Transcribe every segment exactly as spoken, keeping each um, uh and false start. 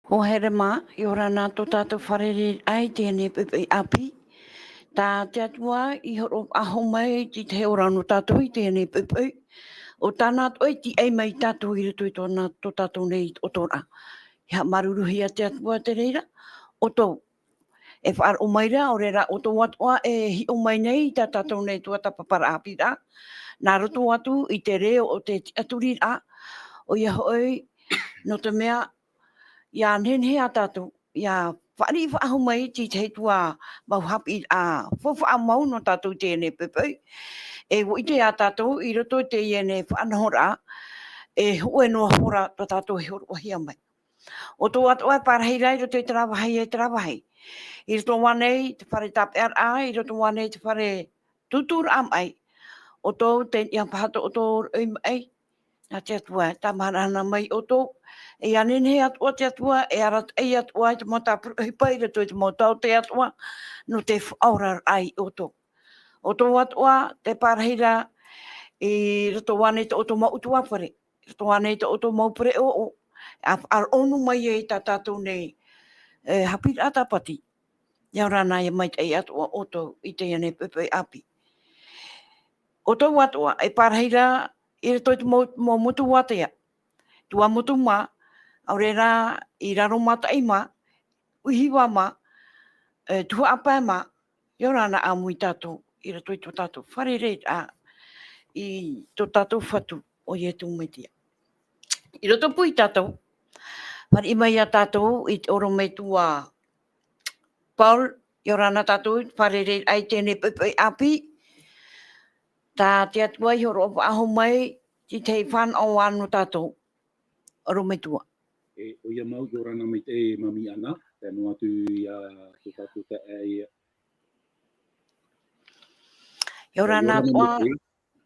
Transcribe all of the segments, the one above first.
Hoa here mā, ʻia ora na tō tātou fārereiraʻa i teie nei poʻipoʻi ʻāpī. Tā te Atua i hōroʻa faʻahou mai i te tahi ora nō tātou i teie nei poʻipoʻi. ʻO tāna atoʻa e tīaʻi mai ia tātou i roto i tōna, tō tātou nei ʻoto ra. ʻIa haʻamāuruuruhia te Atua te reira, ʻoutou e faʻaroʻo mai ra, ʻaore rā ʻoutou atoʻa e hiʻo mai nei i tā tātou nei tuatāpaparaʻa ʻāpīraʻa, nā roto atu i te reo o te tiʻaturiraʻa, ʻoia hoʻi, nō te mea, ʻia nehenehe ā tātou, ʻia fāriʻi faʻahou mai i te tahi atu ā mau haʻapiʻiraʻa faufaʻa mau nō tātou i teie nei poʻipoʻi. E ʻua ʻite ā tātou i roto i teie nei faʻanahoraʻa, e hōʻē noa hora tā tātou e hōroʻahia mai. ʻOutou atoʻa e pārahi ra i roto i terā vāhi e terā vāhi. I roto ānei i te fare tāpeʻaraʻa, i roto ānei i te fare tūtūraʻa maʻi. ʻOutou, tei niʻa paha tō ʻoutou roʻi maʻi, nā te Atua e tāmāhana mai ʻoutou. E ʻia nehenehe atoʻa te Atua, e arataʻi atoʻa i te mau tāpura ʻohipa i roto i te mau tau o te Atua, nō te faʻaoraraʻa ia ʻoutou. ʻOutou atoʻa, tē pārahi ra i roto ānei tō ʻoutou mau ʻutuāfare, i roto ānei tō ʻoutou mau pereʻoʻo, ʻa faʻaroʻo noa mai ai i tā tātou nei, e, haʻapiʻiraʻa Tāpati. ʻIa ora na, ʻia maitaʻi atoʻa ʻoutou i teie nei poʻipoʻi ʻāpī. ʻOutou atoʻa, e pārahi ra i roto i te mau, mau motu ātea. Tuamotu mā, ʻaore rā i Raromataʻi mā, ʻUihiva mā, e, Tuhaʻa Pae mā, ʻia ora na ʻāmui tātou i roto i tō tātou fārereiraʻa, i tō tātou Fatu, ʻo Ietu Metia. I roto pū ia tātou, fāriʻi mai ia tātou i te ʻorometua Paul, ʻia ora na tātou i te fārereiraʻa i teie nei poʻipoʻi ʻāpī, tā te Atua i hōroʻa faʻahou mai, i te fānaʻo nō tātou, ʻorometua. E, ʻoia mau, ʻia ora na maitaʻi e Mami Ana, tae noa atu ia tō tātou taeaʻe ia. ʻIa ora na ʻia ora na atoʻa. Maitaʻi,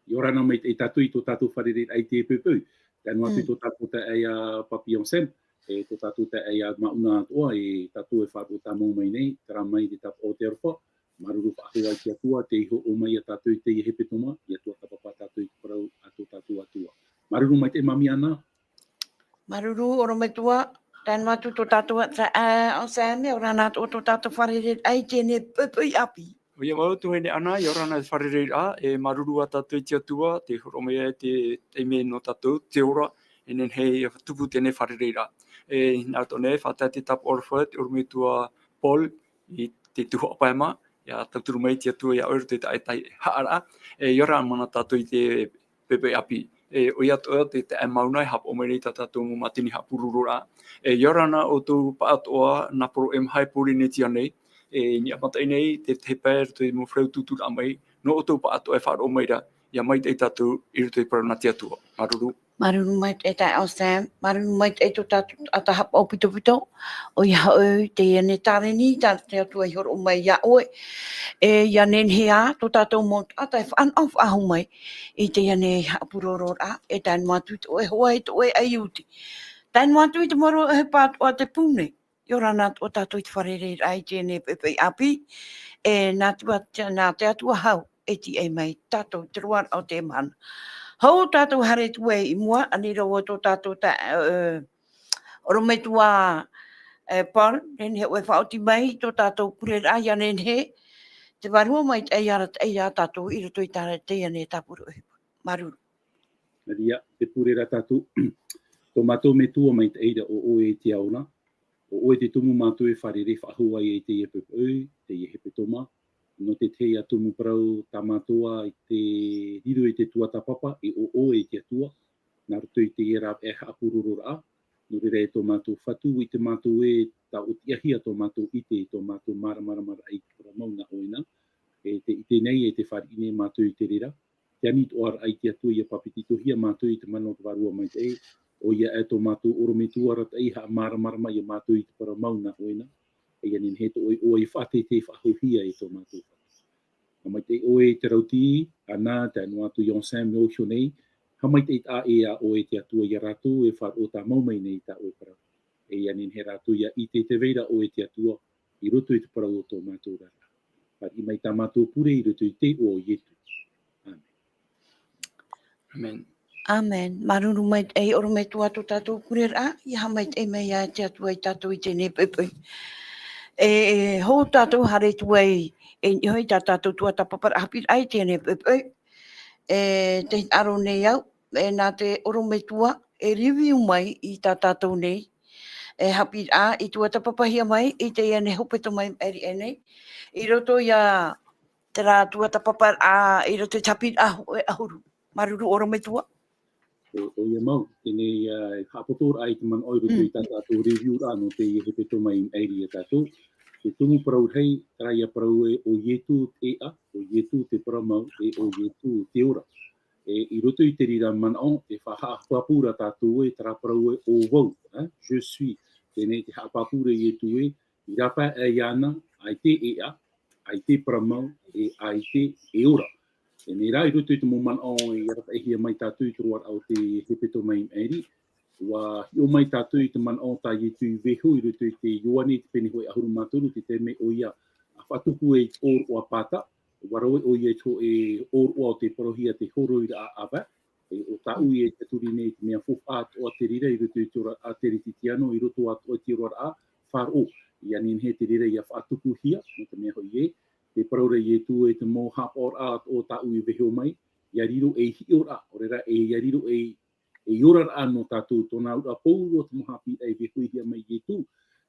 ʻia ora na maitaʻi tātou i tō tātou fārereiraʻa i teie poʻipoʻi. Tae noa atu Mm. tō tātou taeaʻe ia Papi Anselme, e tō tātou taeaʻe ia Mauna atoʻa, e tātou e faʻaroʻo tāmau mai nei, terā mai te tāpaʻo o te aroha, māuruuru faʻahou i te Atua, tei hōroʻa mai ia tātou i teie hepetoma, ʻia tuatāpapa tātou i te parau a tō tātou Atua. Māuruuru maitaʻi Mami Ana. Māuruuru, ʻorometua, tae noa atu tō tātou, ā, ā, Anselme, ʻia ora na tō, tō tātou fārereiraʻa i teie nei poʻipoʻi ʻāpī. ʻOia mau, tuahine Ana, ʻia ora na fārereiraʻa, e māuruuru ā tātou i te Atua, tei hōroʻa mai ai te taime nō tātou, te ora, e nehenehe e tupu teie nei fārereiraʻa. E, nā roto nei, faʻatae te tāpaʻo aroha, te ʻorometua Paul, i te Tuhaʻa Pae mā, ʻia tauturu mai te Atua ia ʻoe i roto i tā ʻoe haʻaraʻa, e, ʻia ora na tātou i te poʻipoʻi ʻāpī. E, ʻoia atoʻa te taeaʻe Mauna e haʻapaʻo mai nei i tā tātou mau mātini haʻapurororaʻa. E, ʻia ora na ʻoutou pāʻatoʻa nā poro e maha i Pōrīnetia nei, e, i niʻa mataʻi nei, te tahi pae i roto i te mau fare tūtūraʻa maʻi, nō ʻoutou pāʻatoʻa e faʻaroʻo mai ra, ʻia maitaʻi tātou i roto i te parau nā te Atua. Māuruuru. Māuruuru maitaʻi e taeaʻe Anselme, māuruuru maitaʻi tō tātou taʻata haʻapaʻo pitopito, ʻoia hoʻi teie nei tāreni, tā te Atua i hōroʻa mai ia ʻoe. E, ʻia nehenehe ā, tō tātou mau taʻata e faʻanaho faʻahou mai, i teie nei haʻapurororaʻa, e tae noa atu i tō ʻoe hoa, i tō ʻoe ʻaiū iti. Tae noa atu i te mau ʻohipa atoʻa te pū nei. ʻIa ora na tō tātou i te fārereiraʻa i teie nei poʻipoʻi ʻāpī, e nā te Atua, nā te Atua hau, e tīaʻi mai tātou i te roaraʻa o te mahana. Hou tātou haere atu ai i mua, ani rā ʻo tō tātou ta-, e, ʻorometua, e, Paul, nehenehe ʻoe e faʻaoti mai tō tātou pureraʻa, ʻia nehenehe te Vārua Maitaʻi e arataʻi ia tātou i roto i tā, teie nei tāpura ʻohipa. Māuruuru. Maria, tē pure ra tātou. Tō mātou Metua maitaʻi ra, ʻo ʻoe e te ao ra, ʻo ʻoe te tumu mātou e fārerei faʻahou ai i teie poʻipoʻi, teie hepetoma, nō te tahi ā tumu parau tā mātou ā i te riro i te tuatāpapa, e ʻo ʻoe e te Atua, nā roto i teie rāveʻa haʻapurororaʻa, nō reira e tō mātou Fatu, ʻite mātou ē, tāʻotiʻahia tō mātou ʻite, tō mātou māramaramaraʻa i te parau mau nā ʻoe na, e tē ʻite nei, e tē fāriʻi nei mātou i te reira, te anitoʻaraʻa i te Atua ʻia pāpetitohia mātou i te mana o te Vārua Maitaʻi, ʻoia ē tō mātou ʻorometua arataʻi haʻamāramarama ia mātou i te parau mau nā ʻoe na, e ʻia nehenehe tō ʻoe iʻoa e faʻateitei faʻahouhia e tō mātou Fatu. Haʻamaitaʻi ʻoe i te rauti, Ana, tae noa atu ia Anselme ʻōhie nei, haʻamaitaʻi taʻa ʻē ā ʻoe e te Atua ia rātou e faʻaroʻo tāmau mai nei i tā ʻoe parau. E ʻia nehenehe rātou ʻia ʻite tē vai ra ʻoe e te Atua, i roto i te parau o tō mātou oraraʻa. Fāriʻi mai tā mātou pure i roto i te iʻoa o Ietu. ʻĀmene. ʻĀmene. Amen. Māuruuru maitaʻi, ʻorometua, tō tātou pureraʻa, ʻia haʻamaitaʻi mai ia te Atua ia tātou i teie poʻipoʻi. E, e, hou tātou haere atu ai, e niʻa i tā tātou tuatāpaparaʻa haʻapiʻiraʻa i teie poʻipoʻi. E, tē hinaʻaro nei au, e, nā te ʻorometua, e review mai i tā tātou nei, e haʻapiʻiraʻa, i tuatāpapahia mai, i teie nei hepetoma maʻiri aʻe nei. I roto ia terā tuatāpaparaʻa, i roto i te haʻapiʻiraʻa hōʻē ʻahuru. Māuruuru ʻorometua. ʻO, ʻoia mau, teie, ā, e haʻapoto ra i te manaʻo i roto i Mm. tā tātou review ra nō teie hepetoma maʻiri ia tātou. Te tumu parau rahi, terā ia parau ē, ʻo Ietu te ʻēʻa, ʻo Ietu te parau mau, e ʻo Ietu te ora. E, i roto i te reira manaʻo, e faʻahaʻapāpū ra tātou ē, terā parau ē, ʻo vau, ā, je suis. Teie te haʻapāpū ra Ietu ē, i rāpae iāna, ʻaita e ʻēʻa, ʻaita e parau mau, e ʻaita e ora. Teie rā, i roto i te mau manaʻo i arataʻihia mai tātou i te roaraʻa o te hepetoma maʻiri, ʻua hiʻo mai tātou i te manaʻo tā Ietu i vaiiho i roto i te Ioane i te pene hōʻē ʻahuru mā toru, te taime ʻoia ʻa faʻatupu ai i te ʻōroʻa pāta, ʻua rave ʻoia i te hōʻē ʻōroʻa o tē parauhia te horoiraʻa ʻāvae, e, ʻo tāʻu e tiʻaturi nei te mea faufaʻa atoʻa te reira i roto i te oraraʻa Teretitiano, i roto atoʻa i te oraraʻa faʻaroʻo. ʻIa nehenehe te reira ʻia faʻatupuhia, nō te mea hoʻi ē, tē parau ra Ietu ē te mau haʻapaʻoraʻa atoʻa tāʻu i vaiiho mai, ʻia riro ei hiʻoraʻa, ʻaore rā, e, ʻia riro ei, ei oraraʻa nō tātou, tōna auraʻa pauroa te mau haʻapiʻiraʻa i vaiihohia mai Ietu,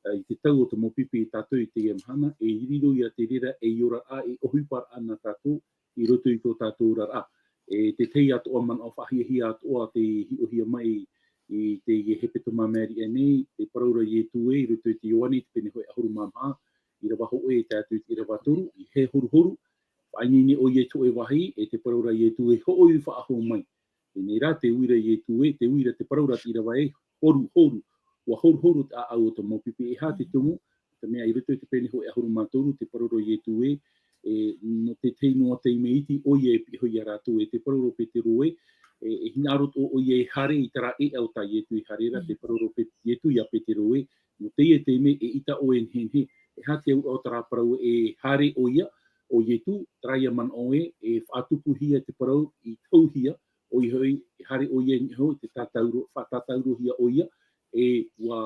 ā, i te tau o te mau pipi ia tātou i teie mahana, e riro ia te reira ei oraraʻa, ei ʻohiparaʻa nā tātou, i roto i tō tātou oraraʻa. E te tahi atoʻa manaʻo faʻahiahia atoʻa tei hiʻohia mai i teie hepetoma maʻiri aʻe nei, tē parau ra Ietu ē, i roto i te Ioane, te pene hōʻē ʻahuru mā maha, ʻīrava hōʻē e tae atu i te ʻīrava toru, i hē horuhoru, faʻaineine ʻoia i te hōʻē vāhi, e tē parau ra Ietu ē, hoʻi faʻahou mai. Teie rā, tē ui ra Ietu ē, tē ui ra, tē parau ra te ʻīrava ē, horuhoru, ʻua horuhoru te ʻāʻau o te mau pipi, e aha te tumu, te mea i roto i te pene hōʻē ʻahuru mā toru, tē parau ra Ietu ē, e, nō te tahi noa taime iti ʻoia e piʻihia ia rātou, e tē parau ra Petero ē, e, e hinaʻaro atoʻa ʻoia e haere i terā ʻēʻa o tā Ietu i haere ra, tē parau ra Pe-, Ietu ia Petero ē, nō teie taime eʻita ʻoe e nehenehe, e aha te auraʻa o terā parau e haere ʻoia, ʻo Ietu, terā ia manaʻo ē, e faʻatupuhia te parau i tauhia, ʻoia hoʻi, e haere ʻoia i niʻa iho i te tātauro, faʻatātaurohia ʻoia, e ʻua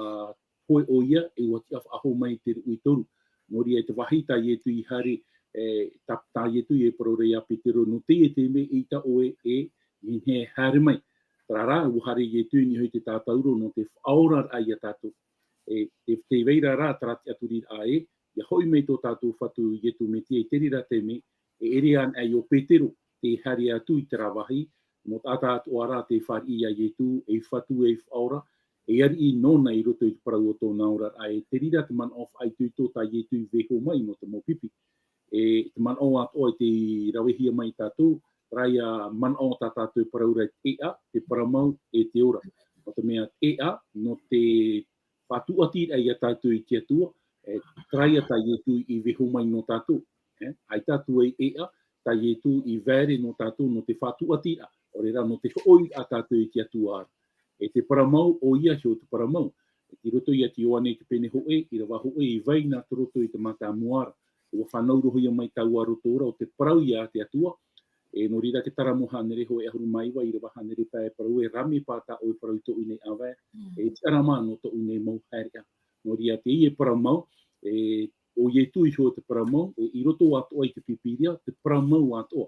hoe ʻoia, e ʻua tiʻa faʻahou mai i te ruʻi toru. Nō reira, i te vāhi tā Ietu i haere, e, tā, tā Ietu e parau ra ia Petero, nō teie taime eʻita ʻoe e nehenehe e haere mai. Terā rā, ʻua haere Ietu i niʻa iho i te tātauro nō te faʻaoraraʻa ia tātou. E, tē, tē vai ra rā terā tiʻaturiraʻa ē, ʻia hoʻi mai tō tātou Fatu Ietu Metia i te reira taime, e ʻere anaʻe ʻo Petero tei haere atu i terā vāhi, nō taʻata atoʻa rā tē fāriʻi ia Ietu, ei Fatu, ei Faʻaora, ei ariʻi nōna i roto i te parau o tōna oraraʻa, e te reira te manaʻo faʻaitoito tā Ietu i vaiiho mai nō te mau pipi. E te manaʻo atoʻa i tei ravehia mai tātou, terā ia manaʻo tā tātou e parau ra te ʻēʻa, te parau mau, e te ora. Nō te mea te ʻēʻa, nō te faʻatuatiraʻa ia tātou i te Atua, e, terā ia tā Ietu i vaiiho mai nō tātou. E, ʻaita atu ai ʻēʻa, tā Ietu i vaere nō tātou nō te faʻatuatiraʻa, ʻaore rā nō te hoʻoiraʻa tātou i te Atua ra. E te parau mau, ʻoia hoʻi te parau mau. I roto ia te Ioane i te pene hōʻē, ʻīrava hōʻē, i vai nā te roto i te mātāmua ra. ʻUa fānaurohia mai taua roto ra, ʻo te parau ia a te Atua, e, nō reira te Taramo hānere hōʻē ʻahuru mā iva, ʻīrava hānere pae e parau ē, rā mai pāta ʻoe parau i tōʻu nei ʻāvae, e tiʻa rā mā nō tōʻu nei mau haereʻa. Nō reira teie parau mau, e, ʻo Ietu iho te parau mau, e, i roto atoʻa i te Pīpīria, te parau mau atoʻa.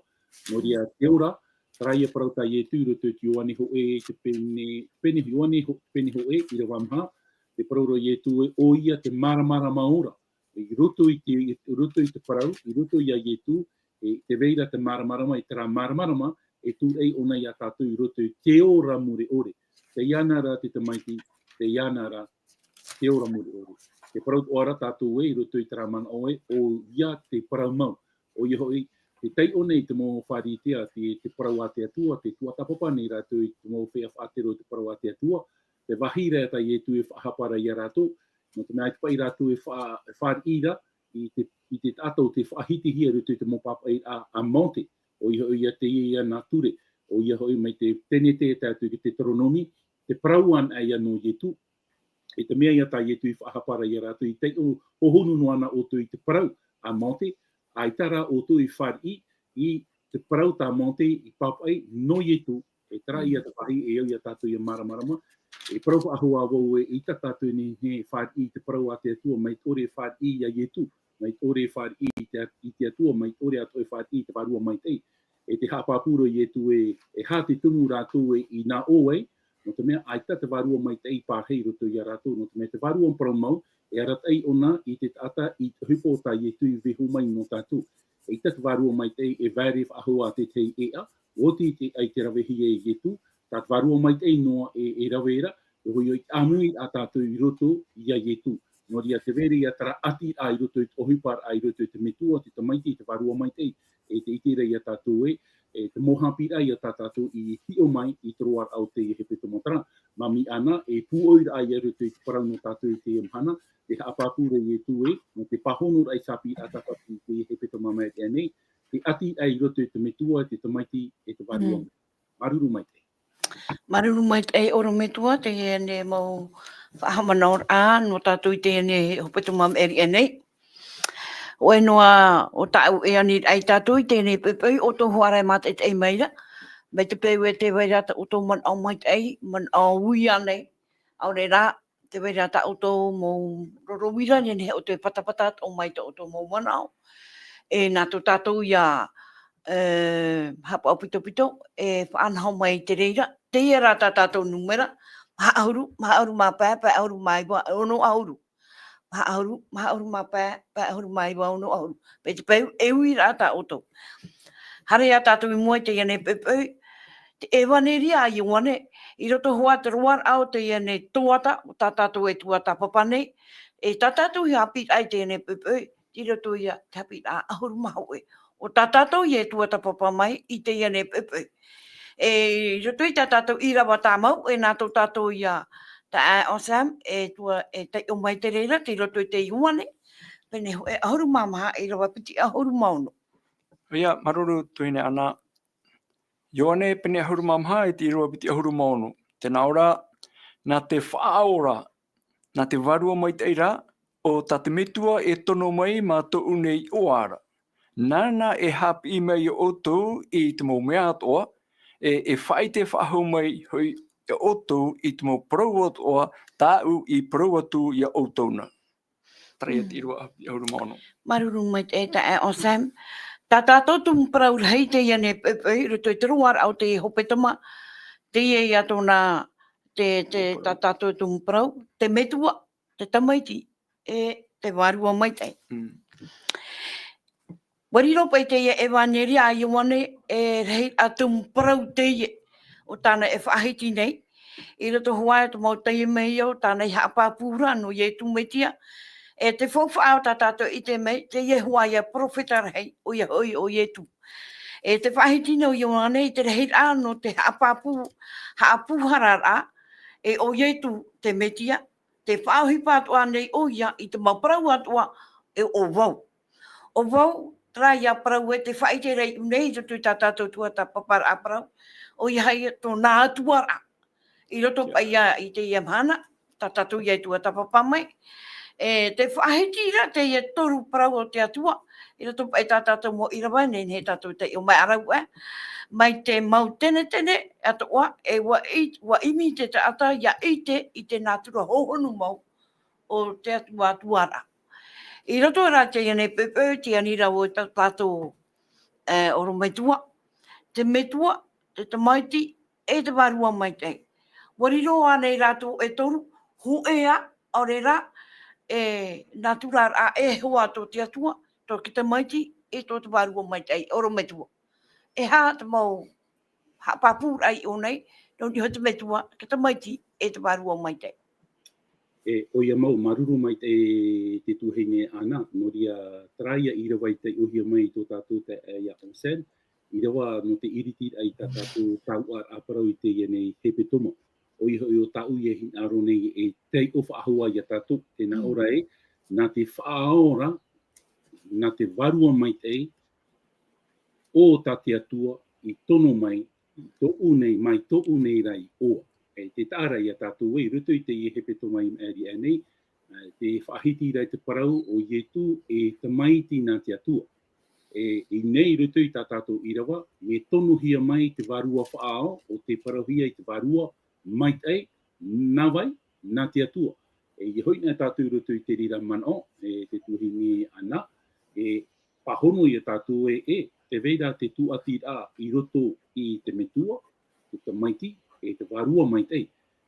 Nō reira te ora, terā ia parau tā Ietu i roto i te Ioane hōʻē, te pene, pene Ioane hō-, pene hōʻē, ʻīrava maha, tē parau ra Ietu ē, ʻoia te māramarama ora. I roto i te, i roto i te parau, i roto ia Ietu, e, tē vai ra te māramarama, e terā māramarama, e tūraʻi ʻōna ia tātou i roto i te ora mure ʻore. Tei iāna ra te Tamaiti, tei iāna ra te ora mure ʻore. Tē parau atoʻa ra tātou ē, i roto i terā manaʻo ē, ʻoia te parau mau. ʻOia hoʻi, tē taiʻo nei te mau Pharisea, te, te parau a te Atua, tē tuatāpapa nei rātou i te mau feiā faʻatero i te parau a te Atua, te vāhi ra tā Ietu e faʻahapa ra ia rātou, nō te mea ʻaita paʻi rātou e fa-, e fāriʻi ra i te, i te taʻata ʻo tē faʻahitihia i roto i te mau pāpaʻiraʻa a, a Mōte, ʻoia hoʻi ia teie ia nā ture, ʻoia hoʻi mai te Tenete e tae atu i te Teuteronome, te parau anaʻe ia nō Ietu, e te mea ia tā Ietu i faʻahapa ra ia rātou, i taiʻo hohonu noa na ʻoutou i te parau a Mōte, ʻaita rā ʻoutou i fāriʻi i te parau tā Mōte i pāpaʻi nō Ietu, E terā ia te vāhi e au ia tātou ia māramarama. E parau faʻahou ā vau ē, ʻaita tātou nei e fāriʻi i te parau a te Atua, mai te ʻore e fāriʻi ia Ietu, mai te ʻore e fāriʻi i te, i te Atua, mai te ʻore atoʻa e fāriʻi i te Vārua Maitaʻi. E tē haʻapāpū ra Ietu ē, e aha te tumu rātou e i nā ʻō ai, nō te mea ʻaita te Vārua Maitaʻi i pārahi i roto ia rātou, nō te mea te Vārua Parau Mau, e arataʻi ʻōna i te taʻata i te ʻohipa o tā Ietu i vaiiho mai nō tātou. ʻAita te Vārua Maitaʻi e vaere faʻahou ā te tahi ʻēʻa, ʻua oti i te, i te ravehia e Ietu, tā te Vārua Maitaʻi noa e, e rave ra, e hoʻi ʻāmui ā tātou i roto ia Ietu. Nō reira te vaere ia terā ʻati ā i roto i te ʻohipa ra, i roto i te Metua, te Tamaiti, te Vārua Maitaʻi, e tē ʻite ra ia tātou ē, e te mau haʻapiʻiraʻa ia tā tātou i hiʻo mai i te roaraʻa o teie hepetoma terā. Māmī Ana, e pūʻoi ra ia i roto i te parau nō tātou i teie mahana, tē haʻapāpū ra Ietu ē, nō te pāhono ra i te haʻapiʻiraʻa tāpati i teie hepetoma mai ʻia nei, te ʻati ā i roto i te Metua, te Tamaiti, e te Vārua. Mm. Māuruuru maitaʻi. Māuruuru maitaʻi ʻorometua, teie nei mau faʻahaʻamanaʻoraʻa nō tātou i teie nei hepetoma mai ʻia nei. ʻOia noa, ʻo tāʻu e ani ai tātou i teie nei poʻipoʻi, ʻoutou hoʻi rā e mātaʻitaʻi mai ra. Mai te peu ē tē vai ra tā ʻoutou manaʻo maitaʻi, manaʻo ui ānei, ʻaore rā, tē vai ra tā ʻoutou mau roro uira, nehenehe ʻoutou e patapata atoʻa mai tā ʻoutou mau manaʻo. E nā tō tātou ia, e, haʻapaʻo pitopito, e faʻanaho mai i te reira, teie rā tā tātou nūmera, maha ʻahuru, maha ʻahuru mā pae, pae ʻahuru mā iva, ono ʻahuru. Maha ʻahuru, maha ʻahuru mā pae, pae ʻahuru mā iva, ono ʻahuru. Mai te peu, e ui ra tā ʻoutou. Haere ā tātou i mua i teie nei poʻipoʻi, te ʻEvaneria a Ioane, i roto hoʻi i te roaraʻa o teie nei tuatāpapa, o tā tātou e tuatāpapa nei, e tā tātou haʻapiʻiraʻa i teie nei poʻipoʻi, i roto ia te haʻapiʻiraʻa ʻahuru mā hōʻē. ʻO tā tātou ia e tuatāpapa mai i teie nei poʻipoʻi. E i roto i tā tātou ʻīrava tāmau, e nā tō tātou ia taeaʻe Sam, e tua, e taiʻo mai te reira, tei roto i te Ioane, pene hōʻē ʻahuru mā maha, ʻīrava piti ʻahuru mā ono. ʻOia, māuruuru tuahine Ana. Ioane pene ʻahuru mā maha i te ʻīrava piti ʻahuru mā ono. Tē nā ʻō ra, nā te faʻaora, nā te Vārua Maitaʻi ra, ʻo tā te Metua e tono mai mā tōʻu nei iʻoa ra. Nāna e haʻapiʻi mai ia ʻoutou i te mau mea atoʻa, e, e faʻaʻite faʻahou mai hoʻi ia ʻoutou i te mau parau atoʻa, tāʻu i parau atu ia ʻoutou na. Terā ia te ʻīrava piti ʻahuru mā ono. Māuruuru maitaʻi taeaʻe Sam. Tā tātou tumu parau rahi teie nei poʻipoʻi, i roto i te roaraʻa o te hepetoma, teie ia tōna, te, te, tā tātou tumu parau, te Metua, te Tamaiti, e te Vārua Maitaʻi. Mm. ʻUa riro paʻi teie ʻEvaneria a Ioane, e rahi ā tumu parau teie, ʻo tāna e faʻahiti nei, i roto hoʻi i te mau taime ia ʻo tāna i haʻapāpū ra nō Ietu Metia, e te faufaʻa o tā tātou e ʻite mai, teie hoʻi ia perofeta rahi, ʻoia hoʻi ʻo Ietu. E te faʻahiti nei ʻo Ioane i te rahiraʻa nō te haʻapāpū, haʻapūhararaʻa, e ʻo Ietu te Metia, te faʻaʻohipa atoʻa nei ʻoia i te mau parau atoʻa e ʻo vau. ʻO vau, terā ia parau e te faʻaʻite ra iʻu nei i roto i tā tātou tuatāpaparaʻa parau, ʻoia hoʻi tōna atuaraʻa. I roto paʻi ia i teie mahana, tā tātou ia e tuatāpapa mai. E te faʻahiti ra teie toru parau o te Atua, i roto paʻi tā tātou mau ʻīrava nei, nehenehe tātou e taiʻo mai ā rāua, mai te mau tenetene atoʻa, e ʻua ʻi-, ʻua ʻimi te taʻata ia ʻite i te nātura hohonu mau o te Atua atuaraʻa. I roto rā teie nei poʻipoʻi, tē ani ra vau i tā tātou, e, ʻorometua, te Metua, te Tamaiti, e te Vārua Maitaʻi. ʻUa riro ānei rātou e toru, hōʻē ā, ʻaore rā, e nātura rā e hoa tō te Atua, tō te Tamaiti, e tō te Vārua Maitaʻi, ʻorometua. E aha te mau haʻapāpūraʻa i ʻō nei, nō niʻa i te Metua, te Tamaiti, e te Vārua Maitaʻi. E, ʻoia mau, māuruuru maitaʻi te tuahine Ana, nō reira terā ia ʻīrava i taiʻohia mai i tō tātou taeaʻe ia Sam, ʻīrava nō te ʻiritiraʻa i tā tātou taoʻaraʻa parau i teie nei hepetoma. ʻOia hoʻi ʻo tāʻu ia e hinaʻaro nei e taiʻo faʻahou ia tātou, tē nā ʻō ra ē, nā te faʻaora, nā te Vārua Maitaʻi, ʻo tā te Atua i tono mai, tōʻu nei, mai tōʻu nei ra iʻoa. E te taʻa ra ia tātou ē, i roto i teie hepetoma i maʻiri aʻe nei, e, te faʻahiti ra i te parau ʻo Ietu e Tamaiti nā te Atua. E, i nei i roto i tā tātou ʻīrava, mea tonohia mai te vārua faʻaao, ʻo tē parauhia i te vārua maitaʻi, nā vai, nā te Atua. E, ʻia hoʻi na tātou i roto i te reira manaʻo, e, te tuahine Ana, e, pāhono ia tātou ē, e, tē vai ra te tūʻatiraʻa i roto i te Metua, te Tamaiti, e te Vārua Maitaʻi.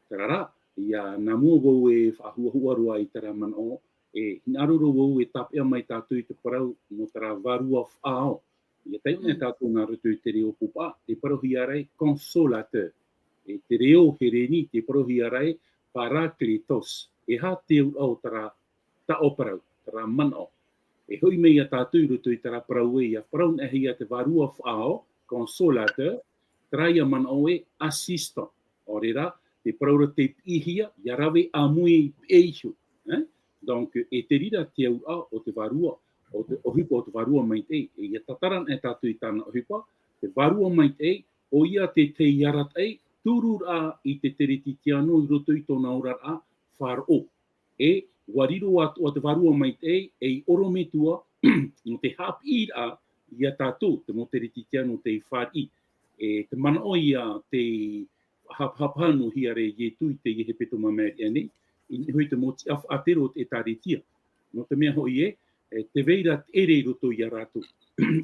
Terā rā, ʻia nā mua vau e faʻahuahua roa i terā manaʻo, e hinaʻaro roa vau e tāpeʻa mai tātou i te parau nō terā vārua faʻaao. ʻIa taiʻo nei tātou nā roto i te reo pōpā, tē parauhia ra e consolateur. E te reo Hereni, tē parauhia ra e parakletos. E aha te auraʻa o terā taʻo parau, terā manaʻo? E hoʻi mai ia tātou i roto i terā parau ē, ʻia parau nei ia te vārua faʻaao, consolateur, terā ïa manaʻo e assistant. ʻAore rā, te parau ra tei piʻihia, ʻia rave ʻāmui i peʻe iho. Eh? Donc, e te reira te auraʻa o te vārua, o te ʻohipa o te Vārua Maitaʻi, e ʻia tātara nei tātou i tāna ʻohipa, te Vārua Maitaʻi, ʻoia te tahi arataʻi, turu ra i te Teretitiano i roto i tōna oraraʻa faʻaroʻo. E, ʻua riro atoʻa te Vārua Maitaʻi, ei ʻorometua, nō te haʻapiʻiraʻa ia tātou, te mau Teretitiano tei fāriʻi. E, te manaʻo ia tei haʻapaʻo noa hia ra e Ietu i teie hepetoma māʻiri aʻe nei, i niʻa hoʻi te mau tiʻa faʻatero o te ʻĒtārētia. Nō te mea hoʻi ē, e, tē vai ra te ʻere i roto ia rātou.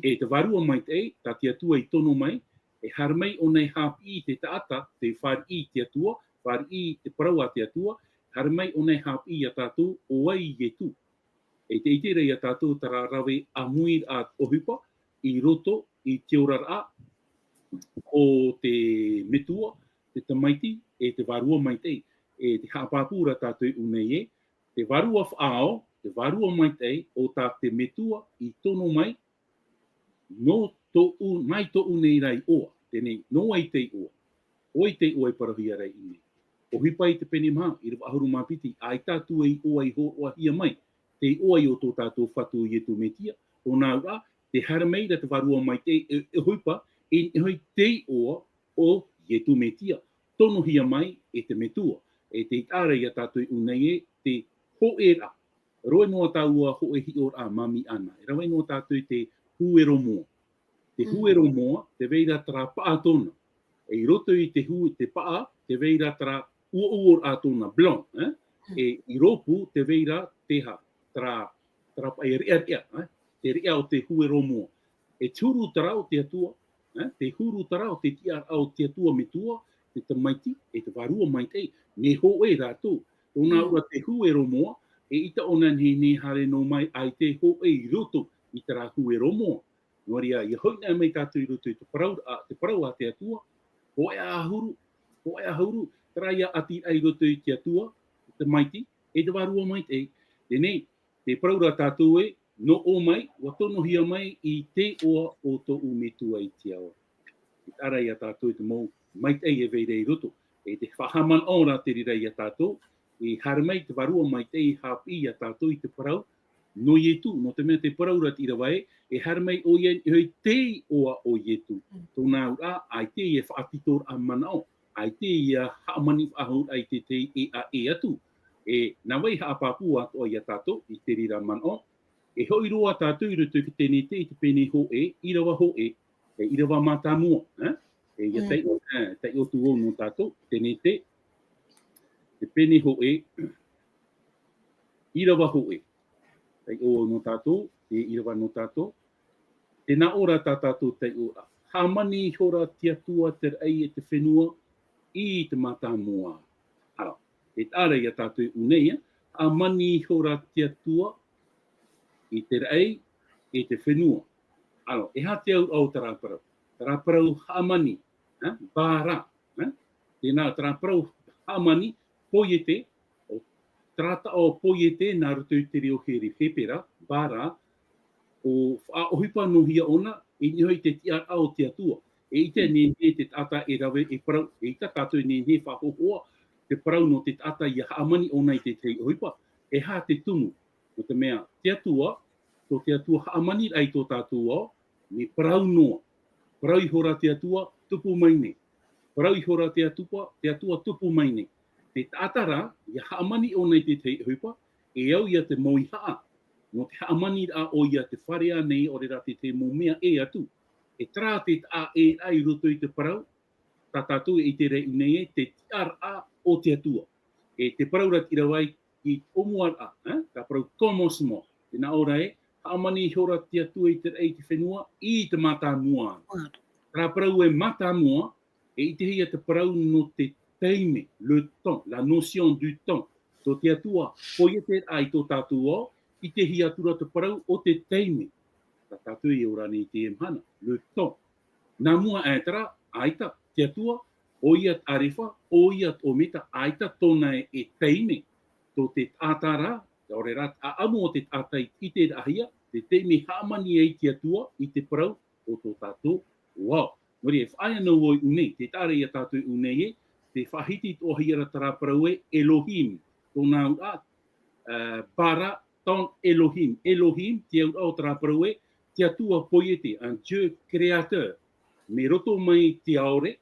E te Vārua Maitaʻi, tā te Atua i tono mai, e haere mai ʻōna e haʻapiʻi i te taʻata, tei fāriʻi i te Atua, fāriʻi i te parau a te Atua, haere mai ʻōna e haʻapiʻi ia tātou, ʻo vai Ietu. E tē ʻite ra ia tātou terā rave ʻāmuiraʻa ʻohipa, i roto i te oraraʻa o te Metua, te Tamaiti, e te Vārua Maitaʻi. E tē haʻapāpū ra tātou i ʻō nei ē, te vārua faʻaao, te Vārua Maitaʻi, ʻo tā te Metua i tono mai, nō tōʻu, mai tōʻu nei ra iʻoa, teie, nō vai te iʻoa? ʻO vai te iʻoa e parauhia ra i ʻō nei? ʻOhipa i te pene maha, ʻīrava ʻahuru mā piti, ʻaita atu e iʻoa i hōroʻahia mai, te iʻoa ïa o tō tātou Fatu ʻo Ietu Metia, tōna auraʻa, tē haere mai ra te Vārua Maitaʻi, e, e ʻohipa, i niʻa hoʻi te iʻoa o Ietu Metia, tonohia mai e te Metua, e tē ʻite ra ia tātou i ʻō nei ē, te hōʻē ra. Roa noa taua hōʻē hiʻoraʻa māʻa ana. E rave noa tātou i te huero moa. Te Mm. huero moa, tē vai ra terā paʻa tōna. E i roto i te hu-, te paʻa, tē vai ra terā ʻuoʻuoraʻa tōna, blanc, eh? Mm. E i rōpū, tē vai ra te ha, terā, terā paʻi reʻareʻa, eh? Te reʻa o te huero moa. E te huru terā o te Atua, eh? Te huru terā o te tiʻaraʻa o te Atua Metua, te Tamaiti, e te Vārua Maitaʻi, mea hōʻē rātou. Tōna Mm. auraʻa te huero moa, eʻita ʻōna e nehenehe e haere noa mai ʻaita e hōʻē i roto i terā huero moa. Nō reira, ʻia hoʻi na mai tātou i roto i te parau, a, te parau a te Atua, hōʻē ʻahuru, hōʻē ʻahuru, terā ïa ʻati ra i roto i te Atua, te Tamaiti, e te Vārua Maitaʻi. Teie, tē parau ra tātou ē, nō ʻō mai, ʻua tonohia mai i te iʻoa o tōʻu Metua i te ao ra. E taʻa ra ia tātou i te mau maitaʻi e vai ra i roto. E tē faʻahaʻamanaʻo ra te reira ia tātou, e haere mai te Vārua Maitaʻi e haʻapiʻi ia tātou i te parau, nō Ietu, nō te mea tē parau ra te ʻīrava ē, e haere mai ʻoia i niʻa hoʻi te iʻoa o Ietu. Mm. Tōna auraʻa, ʻaita e faʻatitoraʻa manaʻo, ʻaita e haʻamani faʻahou ra i te tahi e ʻaʻe atu. E, nā vai haʻapāpū atoʻa ia tātou i te reira manaʻo, e hoʻi roa tātou i roto i te Tenete i te pene hōʻē, ʻīrava hōʻē, e ʻīrava mātāmua, eh? E ʻia Mm. taiʻo, eh, taiʻo atu vau nō tātou, Tenete, te pene hōʻē, ʻīrava hōʻē. Taiʻo vau nō tātou, te ʻīrava nō tātou. Tē nā ʻō ra tā tātou taiʻoraʻa. Hāmani ihora te Atua te raʻi e te fenua i te mātāmua. Ara, e taʻa ra ia tātou i ʻō nei, eh? Hāmani ihora te Atua i te raʻi e te fenua. Ara, e aha te auraʻa o terā parau? Terā parau hāmani, eh? Bara, eh? Tēnā, terā parau hāmani, poiete, ʻo terā taʻo poiete nā roto i te reo Here-, Hepera, bara, ʻo faʻaʻohipa noa hia ʻōna, i niʻa hoʻi i te tiʻaraʻa o te Atua. E ʻite Mm. nehenehe te taʻata e rave e parau, eʻita tātou e nehenehe e faʻahōhoʻa te parau nō te taʻata ʻia hāmani ʻōna i te tahi ʻohipa, e aha te tumu? Nō te mea, te Atua, tō te Atua hāmani raʻa i tō tātou ao, mea parau noa. Parau ihora te Atua, tupu mai nei. Parau ihora te Atua, te Atua tupu mai nei. Te taʻata rā, ʻia hāmani ʻōna i te tahi ʻohipa, e au ïa te mauihaʻa. nō te hāmaniraʻa o ia te fare ānei, ʻaore rā te, te mau mea ʻē atu. E terā te taʻa ʻē rā i roto i te parau, tā tātou e ʻite ra i ʻō nei ē, te tiʻaraʻa o te Atua. E te parau ra tei ʻīrava ai i te ʻōmuaraʻa, ē? Ka parau commencement. Tē nā ʻō ra ē, hāmani ihora te Atua i te raʻi i te fenua, i te mātāmua. Terā parau ē mātāmua, e ʻitehia te parau nō te taime, le temps, la notion du temps. Tō te Atua, poieteraʻa i tō tātou ao, ʻitehia atu ra te parau o te taime. Tā tātou e ora nei i teie mahana, le temps. Nā mua aʻe terā, ʻaita, te Atua, ʻo ia te ʻArefa, ʻo ia te ʻOmeta, ʻaita tōna e, e taime. Tō te taʻata rā, ʻaore rā te ʻāʻamu o te taʻata i ʻiteraʻahia, te taime hāmani ai te Atua i te parau o tō tātou ao. Nō reira, e faʻaea noa vau i ʻō nei, tē taʻa ra ia tātou i ʻō nei ē, tē faʻahiti atoʻahia ra terā parau ē, Elohim, tōna auraʻa, ā, bara ton Elohim. Elohim, te auraʻa o terā parau ē, te Atua poiete, un Dieu créateur. Mai roto mai te ʻaore,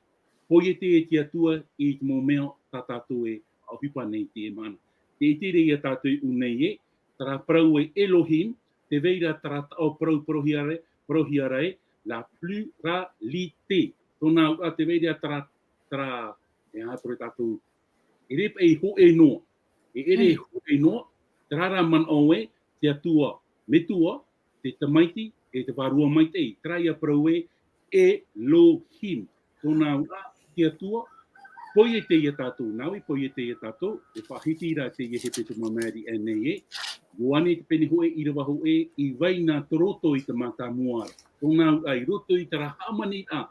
poiete e te Atua i te mau mea tā tātou e ʻohipa nei i teie mahana. Tē ʻite ra ia tātou i ʻō nei ē, terā parau ē Elohim, tē vai ra terā taʻo parau parauhia ra, parauhia ra ē, la pluralité. Tōna auraʻa tē vai ra terā, terā, e aha, parau tātou, e ʻere paʻi hōʻē noa. E ʻere Mm. hōʻē noa, terā rā manaʻo ē, te Atua Metua, te Tamaiti, e te Vārua Maitaʻi. Terā ia parau ē, Elohim. Tōna auraʻa, te Atua, poiete ia tātou, nāʻu i poiete ia tātou, e faʻahiti ra teie hepetoma maori aʻe nei ē. Ioane te pene hōʻē, ʻīrava hōʻē, i vai na te roto i te mātāmua ra. Tōna auraʻa i roto i terā hāmaniraʻa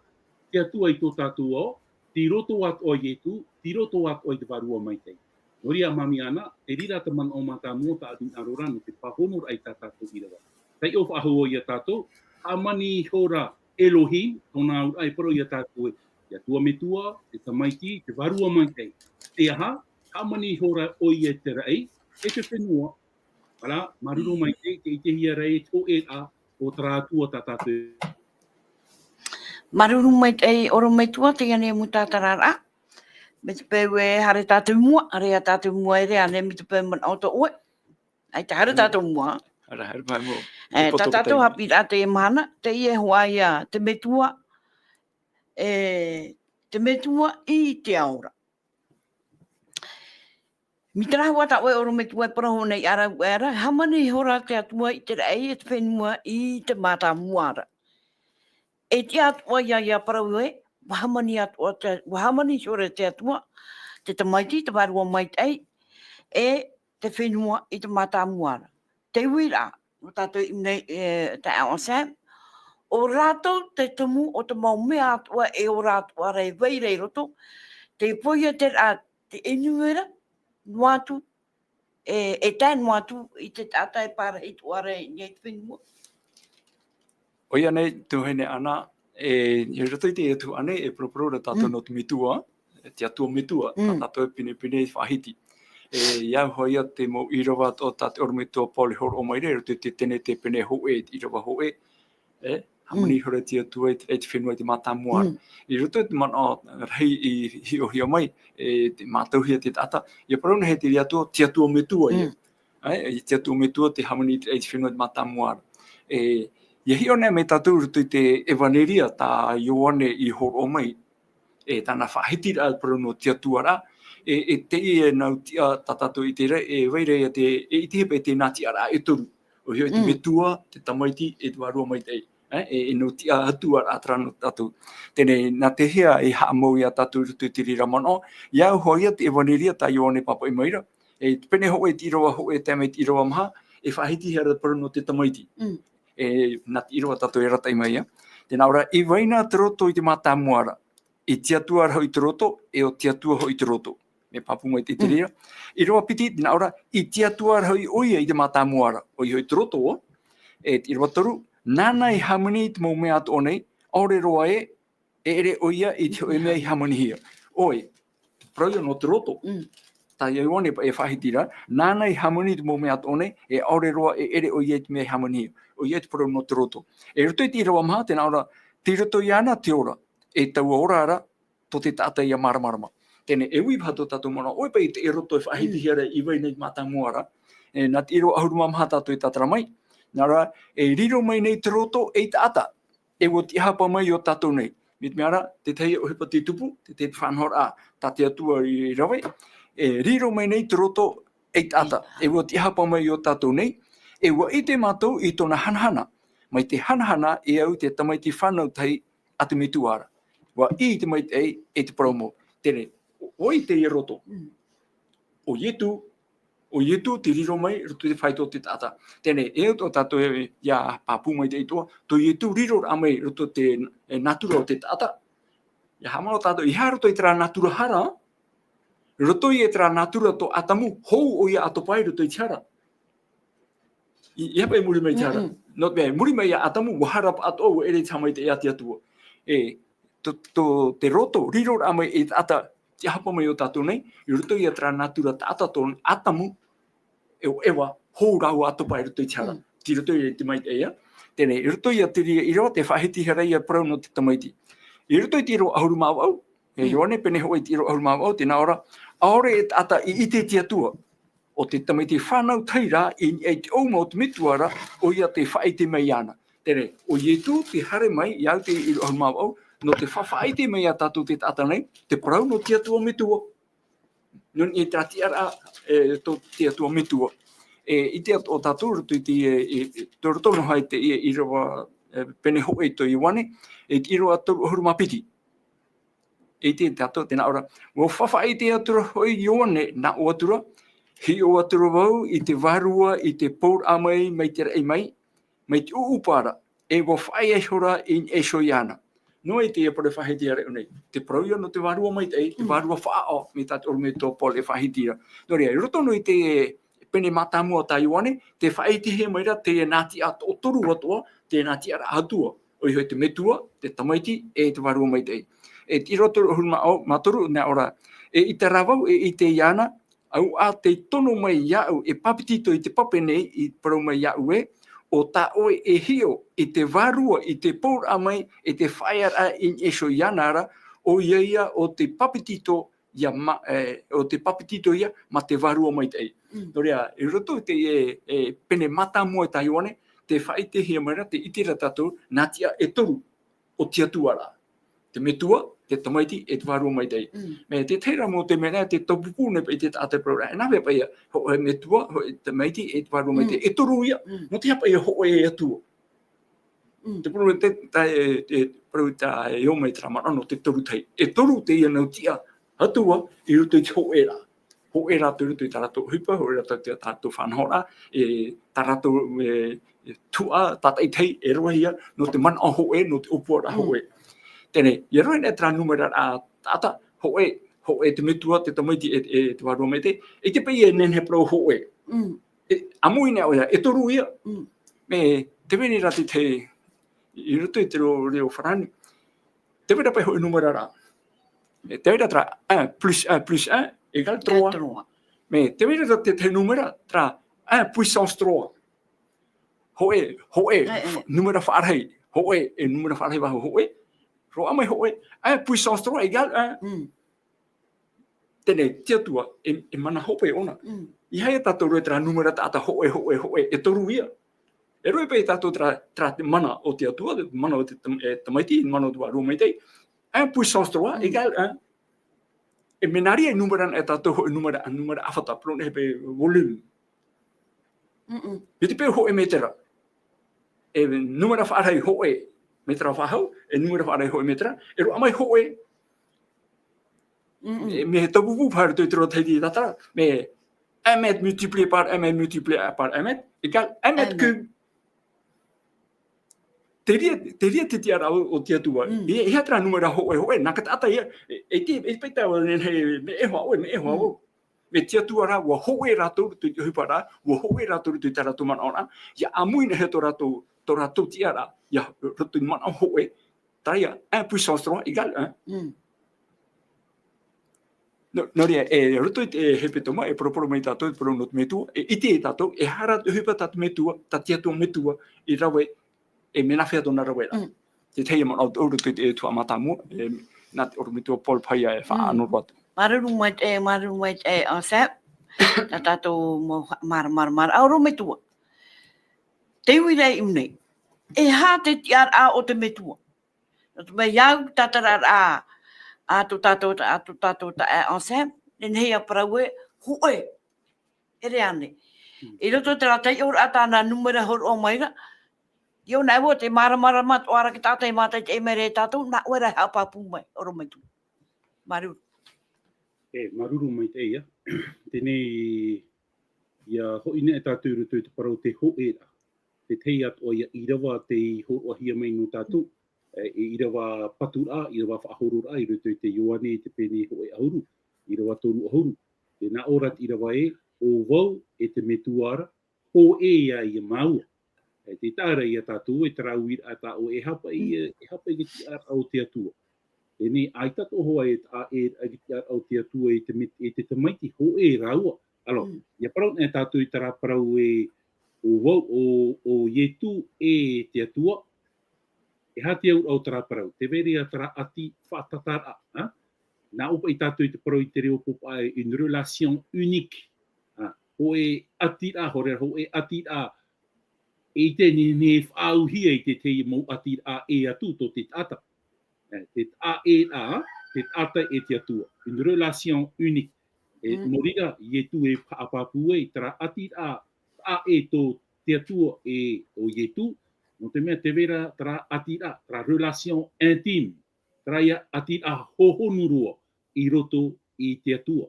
te Atua i tō tātou ao, tei roto atoʻa ia Ietu, tei roto atoʻa i te Vārua Maitaʻi. Nō reira, māmī Ana, te reira te manaʻo mātāmua tā ʻoe i hinaʻaro ra nō te pāhonoraʻa i tā tātou ʻīrava. Taiʻo faʻahou ia tātou, hāmani ihora Elohim, tōna auraʻa e parau ia tātou ē, te Atua Metua, te Tamaiti, te Vārua Maitaʻi. Te aha, hāmani ihora ʻoia i te raʻi, e te fenua, ʻAreʻa, māuruuru maitaʻi, tē ʻitehia ra ē te hōʻēraʻa o terā Atua tā tātou. Māuruuru maitaʻi, ʻorometua, teie nei mau tātararaʻa. Mai te peu ē haere tātou i mua, haere tātou i mua, ʻere ānei mai te peu manaʻo tō ʻoe. ʻAita, haere Mm. tātou i mua. Haere, haere paʻi i mua. E, Te tā poto tātou taime. Haʻapiʻiraʻa teie mahana, teie hoʻi ïa, te Metua, e, te Metua i te ao ra. Mai terā hoʻi tā ʻoe ʻorometua e parau nei, ʻareʻa, ʻareʻa, hāmani ihora te Atua i te raʻi, e te fenua i te mātāmua ra. E tiʻa atoʻa ïa, ʻia parau ē, ʻua hāmani atoʻa te, ʻua hāmani ihora te Atua, te Tamaiti, te Vārua Maitaʻi, e te fenua i te mātāmua ra. Te uiraʻa, nō tātou i ʻō nei, e, taeaʻe Sam, ʻo rātou te tumu o te mau mea atoʻa e ora atoʻa ra e vai ra i roto, te poieteraʻa, te ʻenua ra, noa atu, e, e tae noa atu i te taʻata e pārahi atoʻa ra i niʻa i te fenua. ʻOia nei, tuahine Ana, e, i roto i teie tuhaʻa nei, e paraparau ra tātou Mm. nō te Metua, e te Atua Metua, tā Mm. tātou e pinepine i faʻahiti. E, ʻia au hoʻi ïa te mau ʻīrava atoʻa tā te ʻorometua Paul e hōroʻa mai ra, i roto i te Tenete pene hōʻē, te ʻīrava hōʻē, e, hāmani Mm. ihora te Atua i te, i te fenua i te mātāmua ra. Mm. I roto i te manaʻo rahi i hiʻohia mai, e, tē mātauhia te taʻata, ʻia parau na hē te reira Atua, te Atua Metua ïa. Mm. Ē, e te Atua Metua tē hāmani i te, i te fenua i te mātāmua ra. E, ʻia hiʻo anaʻe mai tātou i roto i te ʻEvaneria tā Ioane i hōroʻa mai, e, tāna faʻahitiraʻa parau nō te Atua ra, e, e teie nau tiʻa tā tātou i ʻite ra, e vai ra ïa te, e ʻitehia paʻi tēnā tiʻaraʻa e toru. ʻOia hoʻi te Mm. Metua, te Tamaiti, e te Vārua Maitaʻi. Ē, e, e nau tiʻa atu ā, ā terā nō tātou. Teie nei, nā te hea e haʻamau ia tātou i roto i te reira manaʻo, ʻia au hoʻi ïa te ʻEvaneria tā Ioane e pāpaʻi mai ra, e te pene hōʻē, te ʻīrava hōʻē tae mai te ʻīrava maha, e faʻahitihia ra te parau nō te Tamaiti. Mm. E, nā te ʻīrava tātou e arataʻi mai ïa. Tē nā ʻō ra, i vai na te roto i te mātāmua ra, i te Atua ra hoʻi te roto, e ʻo te Atua hoʻi te roto. Mea pāpū mai te Mm. reira. ʻĪrava piti, tē nā ʻō ra, i te Atua ra hoʻi ʻoia i te mātāmua ra, ʻoia hoʻi te roto, e te ʻīrava toru, nāna i hāmani i te mau mea atoʻa nei, ʻaore roa ē, e ʻere ʻoia i te hōʻē mea i hāmanihia. ʻOia, te parau ïa nō te roto. Mm. Tā Ioane paʻi e faʻahiti ra, nāna i hāmani i te mau mea atoʻa nei, e ʻaore roa e ʻere ʻoia i te mea i hāmanihia. ʻOia te parau nō te roto. E roto i te ʻīrava maha, tē nā ʻō ra, tei roto iāna te ora, e taua ora ra, tō te taʻata ʻia māramarama. Teie nei, e ui paha tō tātou manaʻo, ʻoia paʻi te roto e faʻahitihia ra i vai na i te mātāmua ra, e, nā te ʻīrava ʻahuru mā maha tātou e tātara mai, nā reira, e riro mai nei te roto ei taʻata, e ʻua tiʻahapa mai i ō tātou nei. Mai te mea ra, te tahi ʻohipa tei tupu, te, te faʻanahoraʻa tā te Atua i rave, e riro mai nei te roto ei taʻata, e ʻua tiʻahapa mai i ō tātou nei, e ʻua ʻite mātou i tōna hanahana, mai te hanahana e au te tamaiti fānau tahi a te Metua ra. ʻUa ʻī i te maitaʻi, e te parau mau. Teie, ʻo, ʻoia teie roto. Mm. ʻO Ietu, ʻo Ietu te riro mai roto i te faito o te taʻata. Teie, e au tō tātou e, ʻia pāpū mai te itoa, tō Ietu riroraʻa mai roto te, e, natura o te taʻata. ʻIa haʻamanaʻo tātou, ʻeiaha roto i terā natura hara, roto i terā natura tō Atamu, hou ʻoia ʻatopa i roto i te hara. I, ʻeiaha paʻi muri mai te hara. Mm-mm. Nō te mea, muri mai iā Atamu, ʻua hara paʻatoʻa, ʻua ʻere i te haʻamaitaʻi a te Atua. E, tō, tō te roto, riroraʻa mai ei taʻata, tiʻahapa mai i ō tātou nei, i roto ia terā natura taʻata tō Atamu, e, ʻo Eva, hou rāua ʻatopa i roto i te hara. Mm. Tei roto i te maitaʻi ia. Teie, i roto ia te reira ʻīrava, te faʻahitihia ra ia parau nō te tamaiti. I roto i te ʻīrava ʻahuru mā vaʻu, e Mm. Ioane, pene hōʻē i te ʻīrava ʻahuru mā vaʻu, tē nā ʻō ra, ʻaore e taʻata i ʻite i te Atua. ʻO te tamaiti fānau tahi rā, i niʻa i te ʻouma o te Metua ra, ʻoia tē faʻaʻite mai iāna. Teie, ʻo Ietu tē haere mai, i au te ʻīrava ʻahuru mā vaʻu, nō te faʻaʻite mai iā tātou te taʻata nei, te parau nō te Atua Metua. Nō niʻa i terā tiʻaraʻa, e, tō te Atua Metua. E, ʻite atoʻa tātou, roto i te, e, e, tō roto noa i te, e, ʻīrava, e, pene hōʻē tō Ioane, e te ʻīrava toru ʻahuru mā piti. E ʻite tātou, tē nā ʻō ra, ʻua faʻaʻite atu ra hoʻi Ioane, nā ʻō atu ra, hiʻo atu ra vau i te vārua, i te pouraʻa mai, mai te raʻi mai, mai te ʻūʻupa ra, e ʻua faʻaea ihora i niʻa iho iāna. Nō ʻoe teie parau e faʻahiti ra nei, te parau ia nō te vārua maitaʻi, te Mm. vārua faʻaʻao, mai tā te ʻorometua Paul e faʻahiti ra. Nō reira, i roto noa i te pene mātāmua tā Ioane, tē faʻaʻitehia mai ra te nā tiʻa toʻotoru atoʻa, te nā tiʻaraʻa Atua, ʻoia hoʻi te Metua, te Tamaiti, e te Vārua Maitaʻi. E te ʻīrava toru ʻahuru mā, mā toru, nā ʻō ra, eʻita rā vau e ʻite iāna, ʻauaʻa tei tono mai iāʻu e papetito i te pape nei, i parau mai iāʻu ē, ʻo tā ʻoe e hiʻo i te Vārua, i te pouraʻa mai, e te faʻaearaʻa i niʻa iho iāna ra, ʻoia ia ʻo te papetito ia ma-, e, ʻo te papetito ia mā te Vārua Maitaʻi. Mm. Nō reira, i roto i te, e, e, pene mātāmua tā Ioane, tē faʻaʻitehia mai ra, tē ʻite ra tātou, nā tiʻa e toru o te Atua ra. Te Metua, te Tamaiti, e te Vārua Maitaʻi. Mm. Mai te tahi ra mau mea, te taupupū nei paʻi te taʻata parau ra, e nāhea paʻi ia, hōʻē Metua, hōʻē Tamaiti, e te Vārua Maitaʻi, Mm. e toru ia, Mm. nō te aha paʻi ia hōʻē Atua. Mm. Te parau te, tā, e, e, parau tā e ō mai terā manaʻo nō te toru tahi. E toru teie nau tiʻa Atua i roto i te hōʻē ra. Hōʻē rātou i roto i tā rātou ʻohipa, hōʻē rātou i tā rātou faʻanahoraʻa, e, tā rātou, e, e, tuhaʻa tātaʻitahi e roahia nō te manaʻo hōʻē, nō te ʻōpuaraʻa Mm. hōʻē. Teie, ʻia roaʻa nei terā nūmera ra taʻata, hōʻē, hōʻē te Metua, te Tamaiti, e, e te Vārua Maitaʻi, e te paʻi e nehenehe e parau hōʻē. Mm. E, ʻāmui nei ʻoia, e toru ia. Mm. Mai te vai ra te, te, i roto i te reo, reo farāni. Te vai ra paʻi hōʻē nūmera ra. E, te vai ra terā un plus un plus un égale trois. Égale trois. Mai te vai ra te, te nūmera, terā un puissance trois. Hōʻē, hōʻē, E, e. nūmera faʻarahi. Hōʻē, e nūmera faʻarahi vau hōʻē. Roaʻa mai hōʻē, un puissance trois égale un. Mm. Teie, te Atua, e, e mana hope ʻōna. Mm. ʻEiaha ia tātou e rave terā nūmera taʻata hōʻē, hōʻē, hōʻē, e toru ia. E rave paʻi tātou terā, terā te mana o te Atua, te mana o te tam-, e, Tamaiti, mana o te Vārua Maitaʻi. Un puissance trois Mm. égale un. E mea nā reira e nūmera ana e tātou hōʻē nūmera, nūmera ʻāfata, parau nei paʻi volume. Mm-mm. Mai te peu hōʻē mētera. E nūmera faʻarahi hōʻē mētera faʻahou, e nūmera faʻarahi hōʻē mētera, e roaʻa mai hōʻē. Mm-mm. E, mai te taupupū paʻi i roto i te reo Tahiti tātara, mai un mètre multiplié par un mètre multiplié par un mètre égale un mètre Un mètre. cube. Te reira, te reira te tiʻaraʻa o, o te Atua. Mm. E, e aha terā nūmera hōʻē, hōʻē, nā te taʻata ia, e, e te, e paʻi tā, e, e, mea ʻehoa ʻoe, mea ʻehoa Mm. vau. Mai te Atua rā, ʻua hōʻē rātou, te, te ʻohipa rā, ʻua hōʻē rātou, te, tā rātou manaʻo ra, ʻia ʻāmui nei tō rātou, tō rātou tiʻaraʻa, ʻia roto i manaʻo hōʻē, terā ia, un puissance trois égale un. Mm. Nō, nō reira, e roto i te, e, hepetoma, e poroporo mai tātou, e parau nō te Metua, e ʻite tātou, e aha te ʻohipa tā te Metua, tā te Atua Metua, i rave, e mea nāhea tōna rave ra. Mm. Te tahi manaʻo tō roto i te tuhaʻa mātāmua, e, nā te ʻorometua Paul paʻi e faʻaʻano Mm. roa atu. Māuruuru maitaʻi, māuruuru maitaʻi, ʻo Sep. tā tātou mau haʻamāramarama, ʻaore roa Metua. Te uiraʻa i ʻō nei. E aha te tiʻaraʻa o te Metua? Nō te mea, i au tātararaʻa a tō tātou, a tō tātou taeaʻe Anselme, nehenehe ia parau ē, hōʻē. ʻEre ānei. Mm. I roto i terā taiʻoraʻa tāna nūmera hōroʻa mai ra, i ʻō nei, ʻua te māramarama atoʻa ra te taʻata e mātaʻitaʻi mai ra ia tātou, nā ʻoe rā e haʻapāpū mai, ʻaore roa Metua. Māuruuru. E, māuruuru maitaʻi ia. Teie, ʻia hoʻi nei tātou i roto i te parau te hōʻēraʻa. Te tahi atoʻa ia ʻīrava tei hōroʻahia mai nō tātou, e, e ʻīrava paturaʻa, ʻīrava faʻahororaʻa i roto i te Ioane i te pene hōʻē ʻahuru, ʻīrava toru ʻahuru. Tē nā ʻō ra te ʻīrava ē, ʻo vau e te Metua ra, hōʻē ïa ia māua. E, tē taʻa ra ia tātou, e terā uiraʻa tā ʻoe, e haʻapaʻo ïa, e haʻapaʻo i te tiʻaraʻa o te Atua. Teie, ʻaita atoʻa hoʻi e taʻa ʻē i te tiʻaraʻa o te Atua e te met-, e te Tamaiti, hōʻē rāua. Alors, Mm. ʻia parau nei tātou i terā parau ē, ʻo vau, ʻo, ʻo Ietu e te Atua, e aha te auraʻa o terā parau? Tē vai ra ia terā ʻati faʻatātaraʻa, ha? Nā ʻō paʻi tātou i te parau i te reo pōpō ē, une relation unique. Ha? Hōʻē ʻatiraʻa, hōʻē, hōʻē ʻatiraʻa, e ʻite nei, nei faʻaauhia i te tahi mau ʻatiraʻa ʻē atu tō te taʻata. E, te taʻa ʻē ra, te taʻata e te Atua. Une relation unique. E, Mm. nō reira, Ietu e haʻapāpū ai, terā ʻatiraʻa, taʻa ʻē tō te Atua e ʻo Ietu, nō te mea tē vai ra terā ʻatiraʻa, terā relation intime, terā ïa ʻatiraʻa hohonu roa i roto i te Atua,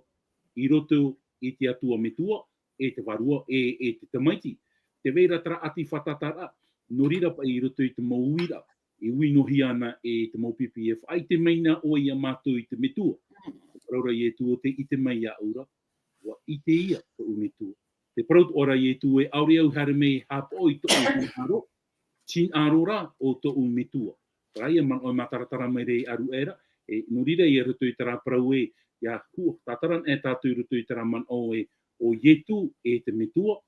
i roto i te Atua Metua, e te Vārua, e, e te Tamaiti. Tē vai ra terā ʻati faʻatātaraʻa, nō reira paʻi i roto i te mau uiraʻa, e ui noa ana e te mau pipi e faʻaʻite mai na ʻoe ia mātou i te Metua. Te parau ra Ietu ʻo tē ʻite mai iāʻu ra, ʻua ʻite ïa tōʻu Metua. Te parau atoʻa ra Ietu ē, ʻaore au e haere mai e haʻapaʻo i tōʻu hinaʻaro, hinaʻaro rā o tōʻu Metua. Terā ïa manaʻo e mātaratara mai ra e ʻaru aʻera, e, nō reira i roto i terā parau ē, ʻia hu-, tātara nei tātou i roto i terā manaʻo ē, ʻo Ietu e te Metua,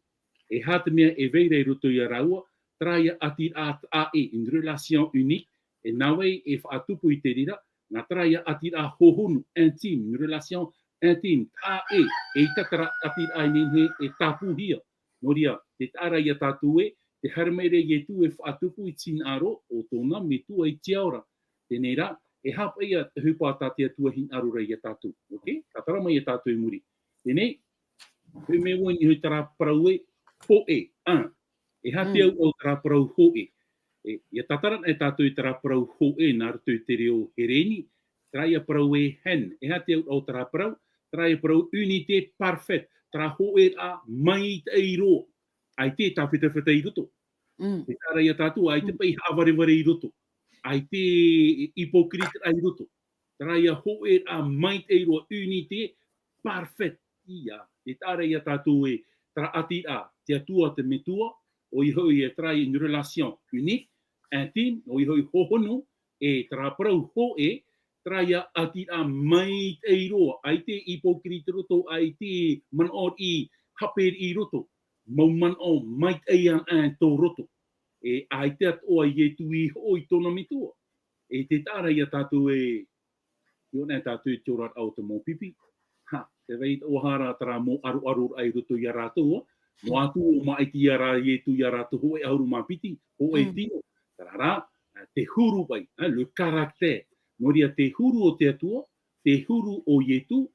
e aha te mea e vai ra i roto ia rāua, terā ïa ʻatiraʻa taʻa ʻē, une relation unique, e nā vai e faʻatupu i te reira, nā terā ïa ʻatiraʻa hohonu, intime, une relation intime, taʻa ʻē, eʻita terā ʻatiraʻa e nehenehe e tāpūhia. Nō reira, tē taʻa ra ia tātou ē, tē haere mai ra Ietu e faʻatupu i te hinaʻaro o tōna Metua i te ao ra. Teie rā, e haʻapaʻo ïa te ʻohipa tā te Atua hinaʻaro ra ia tātou. Ok? Tātara mai ia tātou i muri. Teie, hoʻi mai vau i niʻa i terā parau ē, hōʻē, un. E aha te Mm. auraʻa o terā parau hōʻē? E, ʻia tātara nei tātou i terā parau hōʻē nā roto i te reo Hereni, terā ïa parau ē hen. E aha te auraʻa o terā parau? Terā ïa parau unité parfaite, terā hōʻēraʻa maitaʻi roa. ʻAita e tāfetafeta i roto. Mm. Tē taʻa ra ia tātou, ʻaita Mm. paʻi haʻavarevare i roto. ʻAita e hypocrite i roto. Terā ïa hōʻēraʻa maitaʻi roa, unité parfaite ïa. Tē taʻa ra ia tātou ē, terā ʻatiraʻa, te Atua, te Metua, ʻoia hoʻi e terā une relation unique, intime, ʻoia hoʻi hohonu, e terā parau hōʻē, terā ïa ʻatiraʻa maitaʻi roa, ʻaita e hypocrite i roto, ʻaita e manaʻo riʻi hape riʻi i roto, mau manaʻo maitaʻi ana tō roto. E ʻaita atoʻa Ietu i hoʻo i tōna Metua. E tē taʻa ra ia tātou ē, i ʻō nei tātou i te oraraʻa o te mau pipi. Ha, tē vai atoʻa ra terā mau ʻaroʻaroraʻa i roto ia rātou, ā. Noa atu ʻua māʻiti ia rā Ietu ia rātou hōʻē ʻahuru mā piti, hōʻē Mm. tino. Terā rā, te huru paʻi, ā, le caractère. Nō reira te huru o te Atua, te huru o Ietu,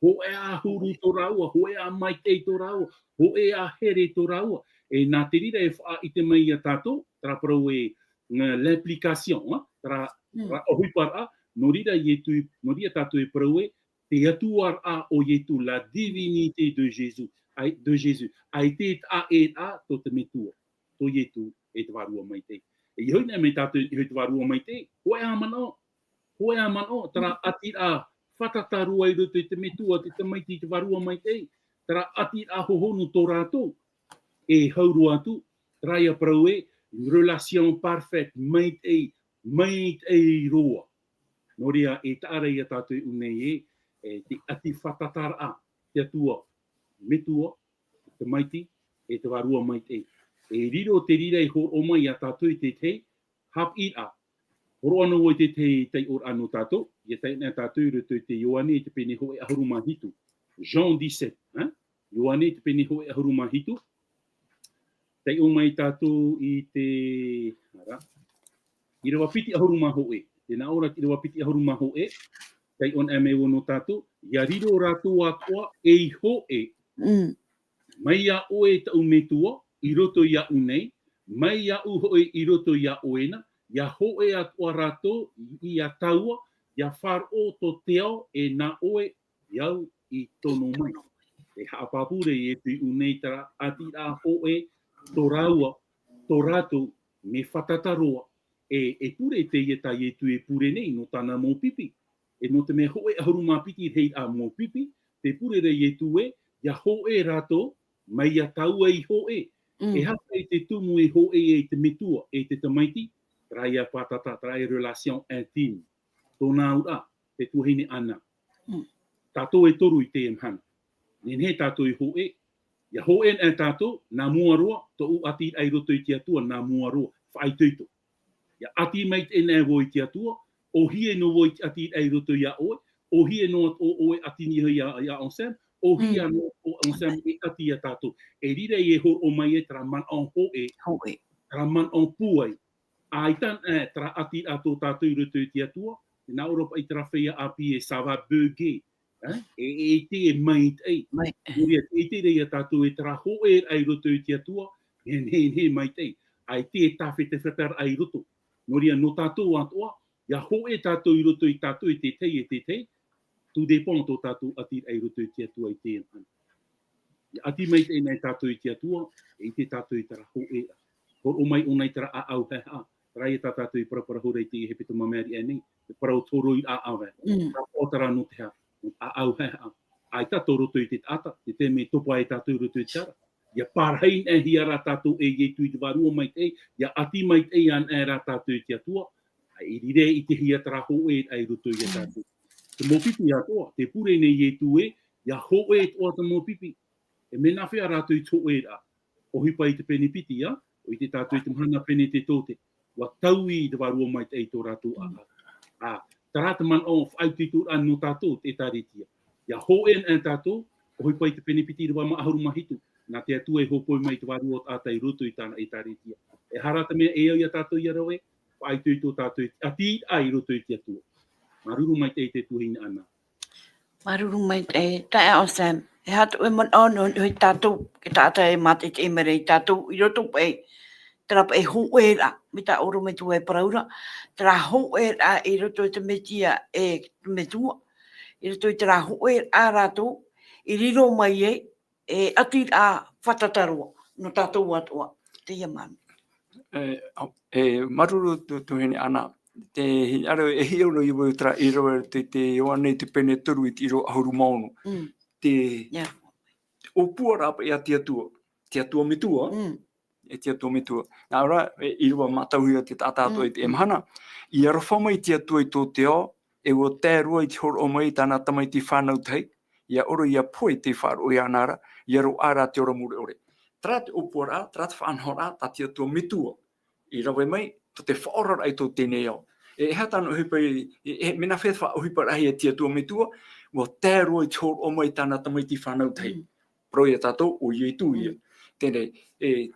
hōʻē ā huru tō rāua, hōʻē ā maitaʻi tō rāua, hōʻē ā here tō rāua. E nā te reira e faʻaʻite mai ia tātou, terā parau ē, nga l'implication, ā, terā, Mm. terā ʻohiparaʻa, nō reira Ietu, nō reira tātou e parau ē, te Atua ra o Ietu, la divinité de Jésus, ʻai-, de Jésus, ʻaita e taʻa ʻē ra tō te Metua, tō Ietu e te Vārua Maitaʻi. E i hoʻi nei mai tātou i te Vārua Maitaʻi, hōʻē ā manaʻo, hōʻē ā manaʻo, terā ʻatiraʻa fātata roa i roto i te Metua, te Tamaiti, te Vārua Maitaʻi, terā ʻatiraʻa hohonu tō rātou, e hau roa atu, terā ïa parau ē, une relation parfaite, maitaʻi, maitaʻi roa. Nō reira, e taʻa ra ia tātou i ʻō nei ē, e te ʻati fātataraʻa, te Atua, Metua, te Tamaiti, e te Vārua Maitaʻi. E riro te reira i hōroʻa mai ia tātou i te tahi haʻapiʻiraʻa. Hōroʻa noa vau i te tahi taiʻoraʻa nō tātou, ʻia taiʻo nei tātou i roto i te Ioane i te pene hōʻē ʻahuru mā hitu. Jean dix-sept, hein? Ioane, te pene hōʻē ʻahuru mā hitu. Taiʻo mai tātou i te, ara, ʻīrava piti ʻahuru mā hōʻē. Tē nā ʻō ra te ʻīrava piti ʻahuru mā hōʻē. Taiʻo anaʻe mai vau nō tātou. ʻIa riro rātou atoʻa ei hōʻē. Mm. Mai iā ʻoe, taʻu Metua, i roto iāʻu nei, mai iāʻu hoʻi i roto iā ʻoe na, ʻia hōʻē atoʻa rātou iā tāua, ʻia faʻaroʻo tō te ao e nā ʻoe i au i tono mai. E haʻapāpū ra Ietu i ʻō nei terā ʻātīraʻa hōʻē, tō rāua, tō rātou, mea fātata roa, e, e pure teie tā Ietu e pure nei nō tāna mau pipi. E nō te mea hōʻē ʻahuru mā piti i reira mau pipi, tē pure ra Ietu ē, ʻia hōʻē rātou, mai iā tāua i hōʻē. Mm. E aha i te tumu e hōʻē i te Metua, e te Tamaiti, terā ia fātata, terā ia relation intime. Tōna auraʻa, te tuahine Ana. Mm. Tātou e toru i teie mahana. Nehenehe tātou i hōʻē, ʻia hōʻē anaʻe tātou, nā mua roa, tōʻu ʻātīraʻa i roto i te Atua, nā mua roa, faʻaitoito. ʻIa ʻati maitaʻi anaʻe vau i te Atua, ʻōhie noa vau i te ʻātīraʻa i roto iā ʻoe, ʻōhie noa atoʻa ʻoe e ʻati nei iā, iā Anselme, ʻōhie Mm. noa atoʻa Anselme e ʻati iā tātou. E riro e hōroʻa mai e terā manaʻo hōʻē, Hōʻē. terā manaʻo pūai. ʻAita anaʻe terā ʻātīraʻa tō tātou i roto i te Atua, tē nā ʻō ra paʻi terā feiā ʻāpī e ça va bugger. Eh? E, e, e ʻite e maitaʻi. Mai. Nō reira, tē ʻite ra ia tātou e terā hōʻēraʻa i roto i te Atua, e nehenehe maitaʻi. ʻAita e tāfetafetaraʻa i roto. Nō reira, nō tātou atoʻa, ʻia hōʻē tātou i roto i tātou e te tahi, e te tahi, tout dépend tō tātou ʻātīraʻa i roto i te Atua i teie mahana. ʻIa ʻati maitaʻi anaʻe tātou i te Atua, e ʻite tātou i terā hōʻēraʻa. Hōroʻa mai ʻōna i terā ʻāʻau haʻehaʻa, terā ia tā tātou i paraparau ra i te hepetoma maori aʻe nei, te parau tōroʻi ʻāʻau ē. Mm. Terā pāʻotaʻa nō te hā, ʻāʻau haʻehaʻa. ʻAita tō roto i te taʻata, te taime e topa ai tātou i roto i te hara. ʻIa pārahi anaʻe hia rā tātou e Ietu i te Vārua Maitaʻi, ʻia ʻati maitaʻi anaʻe rā tātou i te Atua, ʻaita i riro e ʻitehia terā hōʻēraʻa i roto iā Mm. tātou. Te mau pipi atoʻa, tē pure nei Ietu ē, ʻia hōʻē atoʻa te mau pipi. E mea nāfea rātou i te hōʻēraʻa? ʻOhipa i te pene piti, ʻia, ʻua ʻite tātou i te mahana pene te tōte. ʻUa taui i te Vārua Maitaʻi tō rātou ʻāʻau. Ā, terā te manaʻo faʻaitoitoraʻa nō tātou te ʻĒtārētia. ʻIa hōʻē anaʻe tātou, ʻohipa i te pene piti ʻīrava mā ʻahuru mā hitu. Nā te Atua e hōpoi mai i te vārua o te taʻata i roto i tāna ʻĒtārētia. E aha rā te mea e au iā tātou ʻia rave, faʻaitoito tātou i te ʻātīraʻa i roto i te Atua. Māuruuru maitaʻi te tuahine Ana. Māuruuru maitaʻi, taeaʻe Anselme. E aha tō ʻoe manaʻo nō niʻa iā tātou, e taʻata e mātaʻitaʻi mai ra iā tātou, i roto paʻi, terā paʻi hōʻēraʻa, mai tā ʻorometua e parau ra, terā hōʻēraʻa i roto i te Mesia e te Metua, i roto i terā hōʻēraʻa rātou, i riro mai ai, e ʻātīraʻa fātata roa, nō tātou atoʻa, teie māmī. E, e, māuruuru tō, tuahine Ana, te hinaʻaro e hiʻo noa iā vau terā ʻīrava te, te Ioane te pene toru i te ʻīrava ʻahuru mā ono. Mm. Te, ʻĒ. ʻŌpuaraʻa paʻi a te Atua, te Atua Metua, Mm. e te Atua Metua. Nā ʻō, e, ʻīrava mātauhia te taʻata atoʻa Mm. i teie mahana. ʻIa aroha mai te Atua i tō te ao, e ʻua tae roa i te hōroʻa mai i tāna tamaiti fānau tahi, ʻia ʻore ʻia pohe tei faʻaroʻo iāna ra, ʻia roaʻa ra te ora mure ʻore. Terā te ʻōpuaraʻa, terā te faʻanahoraʻa, tā te Atua Metua i rave mai, tō te faʻaoraraʻa i tō teie nei ao. E, e aha tāna ʻohipa i, e, e, mea nāfea te faʻaʻohiparaʻa a te Atua Metua, ʻua tae roa i te hōroʻa mai i tāna tamaiti fānau tahi. Mm. Parau iā tātou, ʻo Ietu ïa. Mm. Teie nei, e,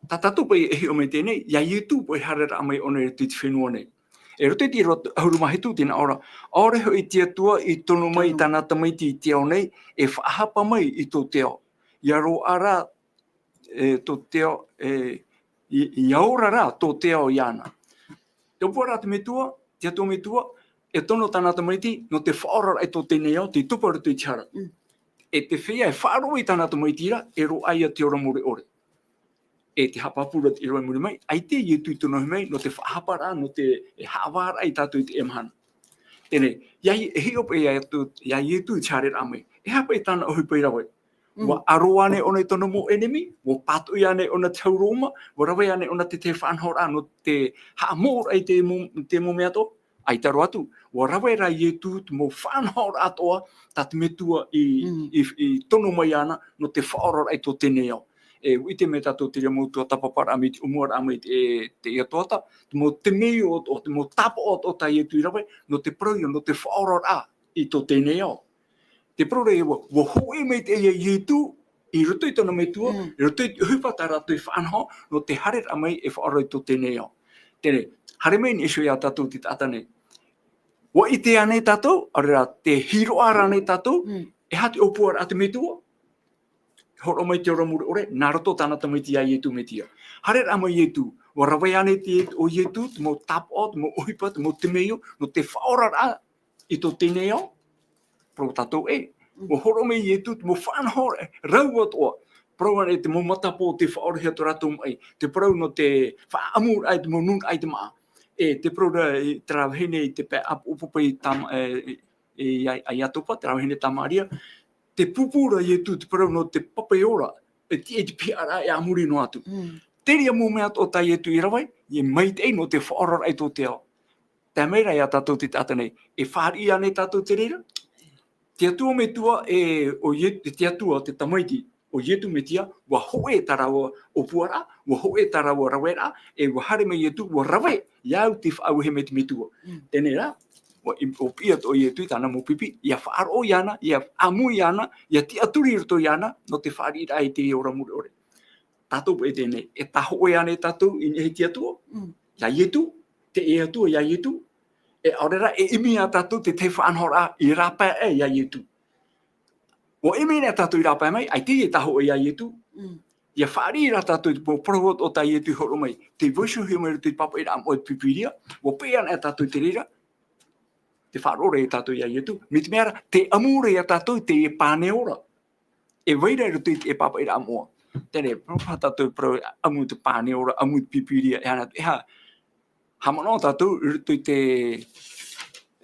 tā tātou paʻi e hiʻo mai i teie nei, iā Ietu paʻi e haereraʻa mai ʻōna i roto i te fenua nei. E roto i te ʻīrava ʻahuru mā hitu tē nā ʻō ra, ʻaore hoʻi te Atua i tono mai i Tono. tāna tamaiti i te ao nei, e faʻahapa mai i tō te ao. ʻIa roaʻa ra, e, tō te ao, e, i, ʻia ora ra tō te ao iāna. Te ʻōpuaraʻa a te Metua, te Atua Metua, e tono tāna tamaiti, nō te faʻaoraraʻa i tō teie nei ao, tei topa i roto i te hara. Mm. E te feiā e faʻaroʻo i tāna tamaiti ra, e roaʻa ïa te ora mure ʻore. E te haʻapāpū ra te ʻīrava i muri mai, ʻaita Ietu i tono mai, nō te faʻahaparaʻa, nō te, e haʻavāraʻa iā tātou i teie mahana. Teie nei, iā, e hiʻo paʻi iā, iā Ietu i te haereraʻa mai. E aha paʻi tāna ʻohipa i rave? Mm. ʻUa aro ānei ʻōna i tōna mau ʻenemi, ʻua pātoʻi ānei ʻōna te hau Roma, ʻua rave ānei ʻōna te, te faʻanahoraʻa nō te haʻamou raʻa i te mau, te mau mea atoʻa, ʻaita roa atu, ʻua rave rā Ietu te mau faʻanahoraʻa atoʻa, tā te Metua i, Mm. i, i tono mai iāna, nō te faʻaoraraʻa i tō teie nei ao. E, ʻua ʻite mai tātou te reira mau tuatāpaparaʻa mai te ʻōmuaraʻa mai te, te ia toata, te mau temeio atoʻa, te mau tāpaʻo atoʻa tā Ietu i rave, nō te parau ïa, nō te faʻaoraraʻa i tō teie nei ao. Te parau ra ïa, ʻua, ʻua hōʻē mai te ia Ietu, i roto i tōna metua, Mm. i roto i te ʻohipa tā rātou i faʻanaho, nō te haereraʻa mai e faʻaora i tō teie nei ao. Teie, haere mai nei iho ia tātou te taʻata nei. ʻUa ʻite ānei tātou, ʻaore rā te hiroʻa ra ānei tātou, Mm. e aha te ʻōpuaraʻa a te metua? Hōroʻa mai te ora mure ʻore, nā roto tāna tamaiti ia Ietu Metia. Haereraʻa mai Ietu, ʻua rave ānei te, ʻo Ietu, te mau tāpaʻo, te mau ʻohipa, te mau temeio, nō te faʻaoraraʻa i tō teie nei ao, parau tātou ē. Mm. ʻUa hōroʻa mai Ietu, te mau faʻanahoraʻa, rau atoʻa. Parau ānei te mau matapō, te faʻaorahia tō rātou maʻi, te parau nō te faʻaʻamuraʻa i te mau nūnaʻa i te māʻa. E, te parau ra, i terā vahine i te pae ʻāpōpō i Tam-, e, e, ia, a Iatopa, terā vahine Tamaria, te pūpū ra Ietu, te parau nō te papaʻi ora, e te, e te pihaʻaraʻa e a muri noa atu. Mm. Terā mau mea atoʻa tā Ietu i rave, e maitaʻi nō te faʻaoraraʻa i tō te ao. Tae mai ra ia tātou te taʻata nei, e fāriʻi ānei tātou te reira? Te Atua Metua, e, ʻo Ie-, te Atua, te Tamaiti, ʻo Ietu Metia, ʻua hōʻē tā rāua ʻōpuaraʻa, ʻua hōʻē tā rāua raveraʻa, e ʻua haere mai Ietu, ʻua rave, ia au tei faʻaauhia mai te metua. Mm. Teie rā, ʻua i-, ʻua piʻi atoʻa Ietu i tāna mau pipi, ʻia faʻaroʻo iāna, ʻia ʻāmui iāna, ʻia tiʻaturi i roto iāna, nō te fāriʻiraʻa i te ora mure ʻore. Tātou paʻi teie, e tāhōʻē ānei tātou i niʻa i te Atua? Mm. Ia Ietu, te ʻē Atua ia Ietu, e ʻaore rā, e ʻimi ia tātou te tahi faʻanahoraʻa i rāpae aʻe ia Ietu. ʻUa ʻimi nei tātou i rāpae mai, ʻaita e tāhōʻē ia Ietu. Mm. ʻIa fāriʻi ra tātou i te parau atoʻa tā Ietu i hōroʻa mai, tei vaiihohia mai i roto i te pāpaʻiraʻa moʻa i te Pīpīria, ʻua peʻe ana ia tātou i te reira, te faʻaroʻo ra ia tātou ia Ietu, mai te mea ra, tē ʻamu ra ia tātou i te pāne ora. E vai ra i roto i te pāpaʻiraʻa moʻa. Teie, parau paha tātou parau, ʻamu i te pāne ora, ʻamu i te Pīpīria, e aha, e aha, haʻamanaʻo tātou i roto i te,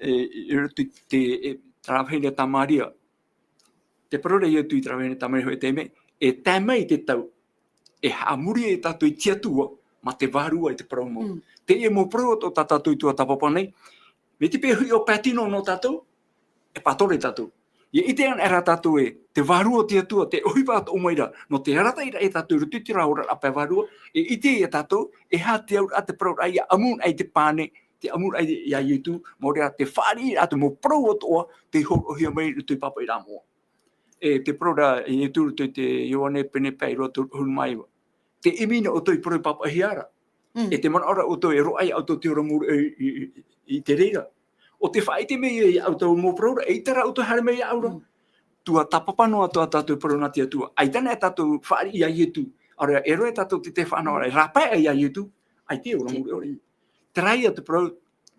e, i roto i te, e, terā vahine Tamaria. Te parau ra Ietu i terā vahine Tamaria hoʻi teie, e tae mai te tau, e haʻamori ai tātou i te Atua, mā te vārua i te parau mau. Mm. Teie mau parau atoʻa tā tātou i tuatāpapa nei, mai te peu hiʻo pae tino nō tātou, e pātoro ia tātou. ʻIa ʻite anaʻe rā tātou ē, te vārua o te Atua, te ʻohipa atoʻa mai ra, nō te arataʻiraʻa ia tātou i roto i terā oraraʻa pae vārua, e ʻite ia tātou, e aha te auraʻa, te parauraʻa ʻia ʻamu ai te pāne, te ʻamuraʻa ia Ietu, maori rā te fāriʻiraʻa te mau parau atoʻa, tei hōroʻahia mai i roto i te pāpaʻiraʻa moʻa. E te parau ra Ietu i roto i te Ioane pene pae e rua toru ʻahuru mā iva. Tē ʻimi nei ʻoutou i parau e pāpaʻihia ra. Mm. E tē manaʻo ra ʻoutou e roaʻa ia ʻoutou te ora mure i, i, i, i te reira. ʻO tē faʻaʻite mai ia ʻoutou mau parau ra, eʻita rā ʻoutou e haere mai iāʻu ra. Mm. Tuatāpapa noa atoʻa tātou e parau nā te Atua. ʻAita anaʻe tātou fāriʻi ia Ietu. ʻAore rā, e rave tātou i te faʻanahoraʻa, e rāpae ia Ietu. ʻAita e ora mure ʻore. Terā ia te parau,